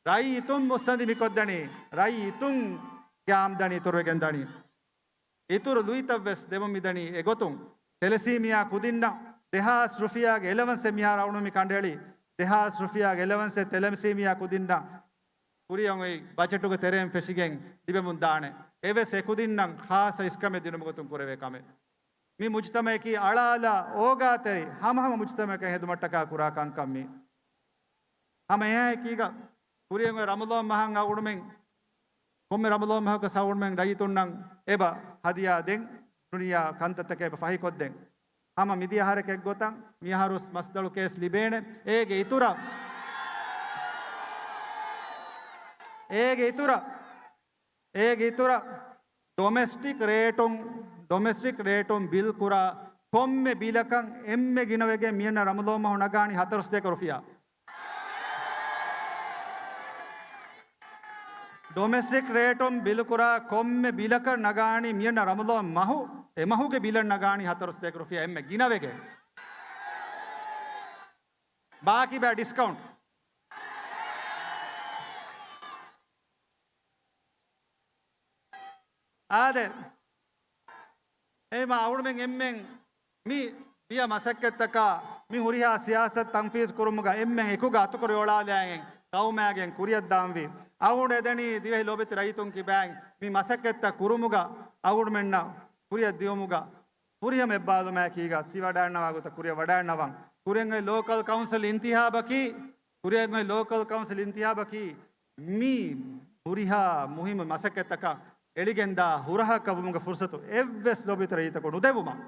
ރައްޔިތުން މުއްސަނދި މިކޮށްދަނީ. ރައްޔިތުންގެ އާމްދަނީ އިތުރުވެގެން ދަނީ. އިތުރު ލުއިތައްވެސް ދެމުން މިދަނީ އެގޮތުން. ތެލެސީމިއާ ކުދިންނަށް ދެހާސް ރުފިޔާގެ އެލަވަންސެއް މިހާރު އަޅުގަނޑު މި ކަނޑައެޅީ. ދެހާސް ރުފިޔާގެ އެލަވަންސެއް ތެލެސީމިއާ ކުދިންނަށް ކުރިއަށް އޮތް ބަޖެޓުގެ ތެރެއިން ފެށިގެން ލިބެމުން ދާނެ. އެވެސް އެކުދިންނަށް ޚާއްޞަ އިސްކަމެއް ދިނުމުގެ ގޮތުން ކުރެވޭ ކަމެއް. މި މުޖުތަމައަކީ އަޅާލާ އޯގާތެރި ހަމަހަމަ މުޖުތަމައަކަށް ހެދުމަށްޓަކާ ކުރާ ކަންކަން މީ. ހަމަ އެއާއެކީގަ ކުރިއަށް އޮތް ރަމަޟާން މަހަށް އަޅުގަނޑުމެން، ކޮންމެ ރަމަޟާން މަހަކަސް އަޅުގަނޑުމެން ރައްޔިތުންނަށް އެބަ ހަދިޔާ ދެން، ދުނިޔެ ކަންތައްތަކެއް އެބަ ފަހިކޮށްދެން. ހަމަ މިދިޔަ އަހަރެކެއްގޮތަށް މިއަހަރުވެސް މަސްދަޅު ކޭސް ލިބޭނެ. އޭގެ އިތުރަށް، އޭގެ އިތުރަށް، އޭގެ އިތުރަށް ޑޮމެސްޓިކް ރޭޓުން، ޑޮމެސްޓިކް ރޭޓުން ބިލް ކުރާ ކޮންމެ ބިލަކަށް އެންމެ ގިނަވެގެން މިއަންނަ ރަމަޟާން މަހު ނަގާނީ ހަތަރުސަތޭކަ ރުފިޔާ. ޑޮމެސްޓިކް ރޭޓުން ބިލުކުރާ ކޮންމެ ބިލަކަށް ނަގާނީ މިއަންނަ ރަމަޟާން މަހު، އެ މަހުގެ ބިލަށް ނަގާނީ ހަތަރުސަތޭކަ ރުފިޔާ އެންމެ ގިނަވެގެން. ބާކީ ބައި ޑިސްކައުންޓް. އާދެ، އެހެންވީމަ އަޅުގަނޑުމެން އެންމެން މި ދިޔަ މަސައްކަތްތަކާ މި ހުރިހާ ސިޔާސަތު ތަންފީޒު ކުރުމުގަ އެންމެން އެކުގަ އަތުކޮޅު އޮޅާލައިގެން ގައުމާގެން ކުރިއަށްދާންވީ. އަޅުގަނޑު އެދެނީ ދިވެހި ލޯބިވެތި ރައްޔިތުން ކިބައިން މި މަސައްކަތްތައް ކުރުމުގަ އަޅުގަނޑުމެންނަށް ކުރިއަށް ދިޔުމުގަ ފުރިހަމަ އެއްބާރުލުމާއެކީގަ ތި ވަޑައިގަންނަވާ ގޮތަށް ކުރިއަށް ވަޑައިގަންނަވަން. ކުރިއަށް އޮތް ލޯކަލް ކައުންސިލް އިންތިހާބަކީ، ކުރިއަށް އޮތް ލޯކަލް ކައުންސިލް އިންތިހާބަކީ މި ހުރިހާ މުހިއްމު މަސައްކަތްތަކަށް އެޅިގެންދާ ހުރަހަކަށް ވުމުގެ ފުރުސަތު އެއްވެސް ލޯބިވެތި ރައްޔިތަކު ނުދެވުމަށް.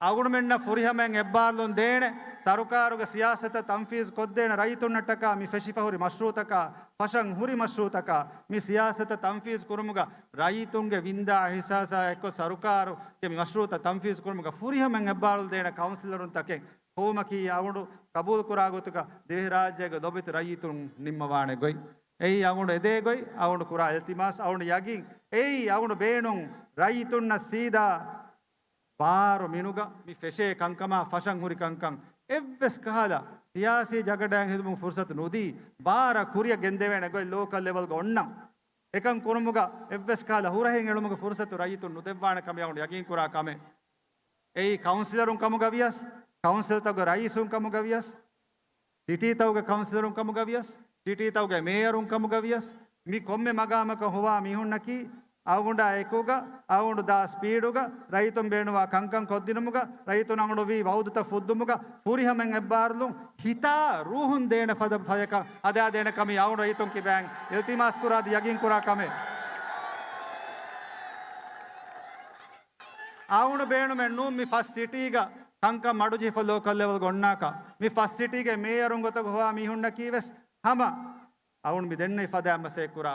އަޅުގަނޑުމެންނަށް ފުރިހަމައިން އެއްބާރުލުން ދޭނެ، ސަރުކާރުގެ ސިޔާސަތަށް ތަންފީޒު ކޮށްދޭނެ، ރައްޔިތުންނަށްޓަކާ މި ފެށިފަ ހުރި މަޝްރޫއުތަކާ، ފަށަން ހުރި މަޝްރޫއުތަކާ، މި ސިޔާސަތަށް ތަންފީޒު ކުރުމުގަ ރައްޔިތުންގެ ވިންދާ އިހްސާސާ އެއްކޮށް ސަރުކާރުގެ މި މަޝްރޫއުތައް ތަންފީޒު ކުރުމުގަ ފުރިހަމައިން އެއްބާރުލުން ދޭނެ ކައުންސިލަރުންތަކެއް ހޮވުމަކީ އަޅުގަނޑު ޤަބޫލުކުރާ ގޮތުގަ ދިވެހިރާއްޖޭގެ ލޯބިވެތި ރައްޔިތުން ނިންމަވާނެ ގޮތް. އެއީ އަޅުގަނޑު އެދޭ ގޮތް، އަޅުގަނޑު ކުރާ އިލްތިމާސް، އަޅުގަނޑު ޔަގީން. އެއީ އަޅުގަނޑު ބޭނުން ރައްޔިތުންނަށް ސީދާ ބާރު މިނުގަ މި ފެށޭ ކަންކަމާ ފަށަން ހުރި ކަންކަން އެއްވެސް ކަހަލަ ސިޔާސީ ޖަގަޑައިން ހެދުމުގެ ފުރުސަތު ނުދީ، ބާރަށް ކުރިއަށް ގެންދެވޭނެ ގޮތް ލޯކަލް ލެވަލްގަ އޮންނަ. އެކަން ކުރުމުގަ އެއްވެސް ކަހަލަ ހުރަހެއް އެޅުމުގެ ފުރުސަތު ރައްޔިތުން ނުދެއްވާނެ ކަމެއް އަޅުގަނޑު ޔަގީންކުރާ ކަމެއް. އެއީ ކައުންސިލަރުން ކަމުގަ ވިޔަސް، ކައުންސިލްތަކުގެ ރައީސުން ކަމުގަ ވިޔަސް، ސިޓީތަކުގެ ކައުންސިލަރުން ކަމުގަ ވިޔަސް، ސިޓީތަކުގެ މޭޔަރުން ކަމުގަ ވިޔަސް، މި ކޮންމެ މަގާމަކަށް ހޮވާ މީހުންނަކީ، އަޅުގަނޑާ އެކުގަ، އަޅުގަނޑު ދާ ސްޕީޑުގަ، ރައްޔިތުން ބޭނުންވާ ކަންކަން ކޮށްދިނުމުގަ، ރައްޔިތުން އަޅުގަނޑު ވީ ވައުދުތައް ފުއްދުމުގަ، ފުރިހަމައިން އެއްބާރުލުން ހިތާ ރޫހުން ދޭނެ ފަދަ ފަޔަކަށް ހަދާދޭނެ ކަމީ އަޅުގަނޑު ރައްޔިތުން ކިބައިން އިލްތިމާސް ކުރާ އަދި ޔަގީން ކުރާ ކަމެއް. އަޅުގަނޑު ބޭނުމެއް ނޫން މި ފަސް ސިޓީގަ ކަންކަން މަޑުޖެހިފަ ލޯކަލް ލެވަލްގަ އޮންނާކަށް. މި ފަސް ސިޓީގެ މޭޔަރުން ގޮތަށް ހޮވާ މީހުންނަކީ ވެސް ހަމަ އަޅުގަނޑު މި ދެންނެވި ފަދައިން މަސައްކަތްކުރާ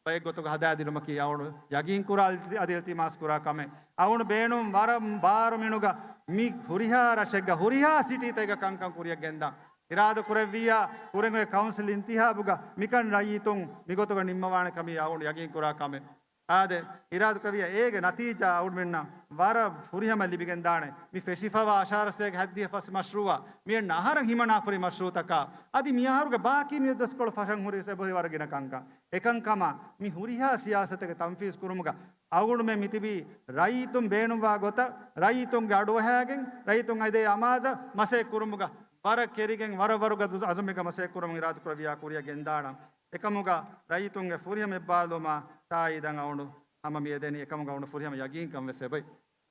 ބައެއް ގޮތުގަ ހަދާދިނުމަކީ އަޅުގަނޑު ޔަގީންކުރާ އަދި އިލްތިމާސް ކުރާ ކަމެއް. އަޅުގަނޑު ބޭނުން ވަރަށް ބާރު މިނުގަ މި ހުރިހާ ރަށެއްގަ ހުރިހާ ސިޓީތަކެއްގަ ކަންކަން ކުރިއަށް ގެންދާން. އިރާދަ ކުރެއްވިއްޔާ ކުރެން އޮތް ކައުންސިލް އިންތިހާބުގަ މިކަން ރައްޔިތުން މިގޮތުގަ ނިންމަވާނެ ކަމީ އަޅުގަނޑު ޔަގީންކުރާ ކަމެއް. އާދެ، އިރާދަކުރެއްވިއްޔާ އޭގެ ނަތީޖާ އަޅުގަނޑުމެންނަށް ވަރަށް ފުރިހަމަ ލިބިގެންދާނެ. މި ފެށިފަވާ އަށާރަ ސަތޭކަ ހަތްދިހަ ފަސް މަޝްރޫއާ، މި އަންނަ އަހަރަށް ހިމަނާފަ ހުރި މަޝްރޫއުތަކާ، އަދި މި އަހަރުގެ ބާކީ މި ދަސްކޮޅު ފަށަން ހުރި އެބަހުރި ވަރަށް ގިނަ ކަންކަން. އެކަންކަމަށް މި ހުރިހާ ސިޔާސަތެއްގެ ތަންފީޒް ކުރުމުގަ އަޅުގަނޑުމެން މިތިބީ ރައްޔިތުން ބޭނުންވާ ގޮތަށް، ރައްޔިތުންގެ އަޑުއަހާގެން، ރައްޔިތުން އެދޭ އަމާޒަށް މަސައްކަތް ކުރުމުގަ ވަރަށް ކެރިގެން ވަރަށް ވަރުގަދަ އަޒުމެއްގަ މަސައްކަތް ކުރަމުން އިރާދަ ކުރެއްވިއްޔާ ކުރިއަށް ގެންދާނަން. އެކަމުގަ ރައްޔިތުންގެ ފުރިހަމަ އެއްބާރުލުމާ ތާއީދަށް އަޅުގަނޑު ހަމަ މި އެދެނީ. އެކަމުގަ އަޅުގަނޑު ފުރިހަމަ ޔަގީންކަން ވެސް އެބައި.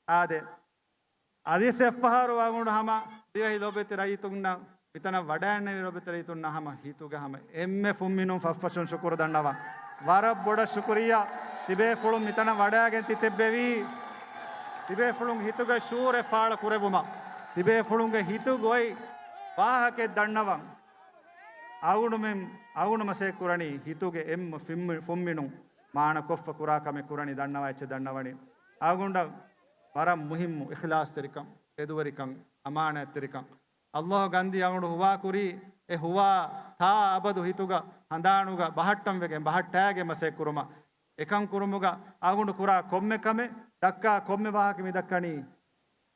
އާދެ، އަދިވެސް އެއްފަހަރު އަޅުގަނޑު ހަމަ ދިވެހި ލޯބިވެތި ރައްޔިތުންނަށް، މިތަނަށް ވަޑައިގެންނެވި ލޯބިވެތި ރައްޔިތުންނަށް ހަމަ ހިތުގެ ހަމަ އެންމެ ފުންމިނުން ފަށްފަށުން ޝުކުރު ދަންނަވަން. ވަރަށް ބޮޑަށް ޝުކުރިއްޔާ. ތިބޭފުޅުން މިތަނަށް ވަޑައިގެން ތި ތެއްބެވީ، ތިބޭފުޅުން ހިތުގެ ޝުޢޫރެއް ފާޅު ކުރެއްވުމަށް، ތިބޭފުޅުންގެ ހިތުގައި ވާހަކައެއް ދަންނަވަން. އަޅުގަނޑުމެން، އަޅުގަނޑު މަސައްކަތް ކުރަނީ ހިތުގެ އެންމެ ފުންމި-، ފުންމިނުން މާނަ ކޮށްފަ ކުރާ ކަމެއް ކުރަނީ ދަންނަވާ އެއްޗެއް ދަންނަވަނީ. އަޅުގަނޑަށް ވަރަށް މުހިއްމު އިޚްލާޞްތެރިކަން، ތެދުވެރިކަން، އަމާނާތްތެރިކަން. ﷲ ގަންދީ އަޅުގަނޑު ހުވާކުރީ، އެ ހުވާ ތާ އަބަދު ހިތުގަ ހަނދާނުގަ ބަހައްޓަން ވެގެން ބަހައްޓާގެން މަސައްކަތް ކުރުމަށް. އެކަން ކުރުމުގަ އަޅުގަނޑު ކުރާ ކޮންމެ ކަމެއް، ދައްކާ ކޮންމެ ވާހަކަ މި ދައްކަނީ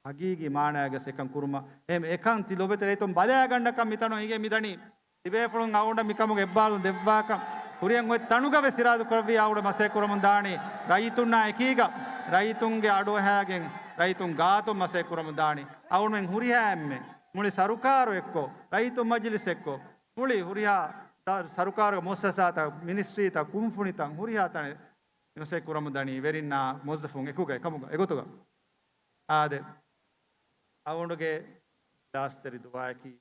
ހަގީގީ މާނައިގަސް އެކަން ކުރުމަށް. އެހެން އެކަން ތި ލޯބިވެތި ރައްޔިތުން ބަލައިގަންނަކަން މިތަނުން އިނގޭ މިދަނީ. ތިބޭފުޅުން އަޅުގަނޑަށް މިކަމުގެ އެއްބާރުލުން ދެއްވާކަން. ކުރިއަށް އޮތް ތަނުގަ ވެސް އިރާދަ ކުރެއްވިއްޔާ އަޅުގަނޑު މަސައްކަތް ކުރަމުން ދާނީ. ރައްޔިތުންނާ އެކީގަ، ރައްޔިތުންގެ އަޑުއަހާގެން، ރައްޔިތުން ގާތުން މަސައްކަތް ކުރަމުން ދާނީ. އަޅުގަނޑުމެން ހުރިހާ އެންމެ، މުޅި ސަރުކާރު އެއްކޮށް، ރައްޔިތުން މަޖިލިސް އެއްކޮށް، މުޅި ހުރިހާ ދަ-، ސަރުކާރުގެ މުއައްސަސާތައް، މިނިސްޓްރީތައް، ކުންފުނިތައް، ހުރިހާ ތަނެއް މަސައްކަތް ކުރަމުން ދަނީ ވެރިންނާ މުވައްޒަފުން އެކުގަ އެކަމުގަ އެގޮތުގަ. އާދެ، އަޅުގަނޑުގެ އިޚްލާޞްތެރި ދުޢާއަކީ،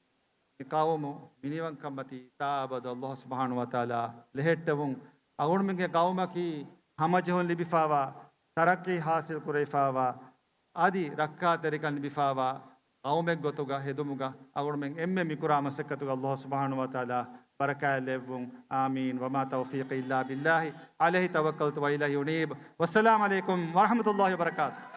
މި ޤައުމު މިނިވަންކަންމަތީ ތާއަބަދު ﷲ ސުބްޙާނަހޫ ވަތަޢާލާ ލެހެއްޓެވުން. އަޅުގަނޑުމެންގެ ޤައުމަކީ ހަމަޖެހުން ލިބިފާވާ، ތަރައްޤީ ޙާޞިލް ކުރެވިފާވާ، އަދި ރައްކާތެރިކަން ލިބިފާވާ ޤައުމެއްގޮތުގަ ހެދުމުގަ އަޅުގަނޑުމެން އެންމެ މިކުރާ މަސައްކަތުގަ ﷲ ސުބްޙާނަހޫ ވަތަޢާލާ ބަރަކާތް ލެއްވުން. އާމީން. وما توفيقي إلا بالله عليه توكلت وإليه أنيب. والسلام عليكم ورحمة الله وبركاته.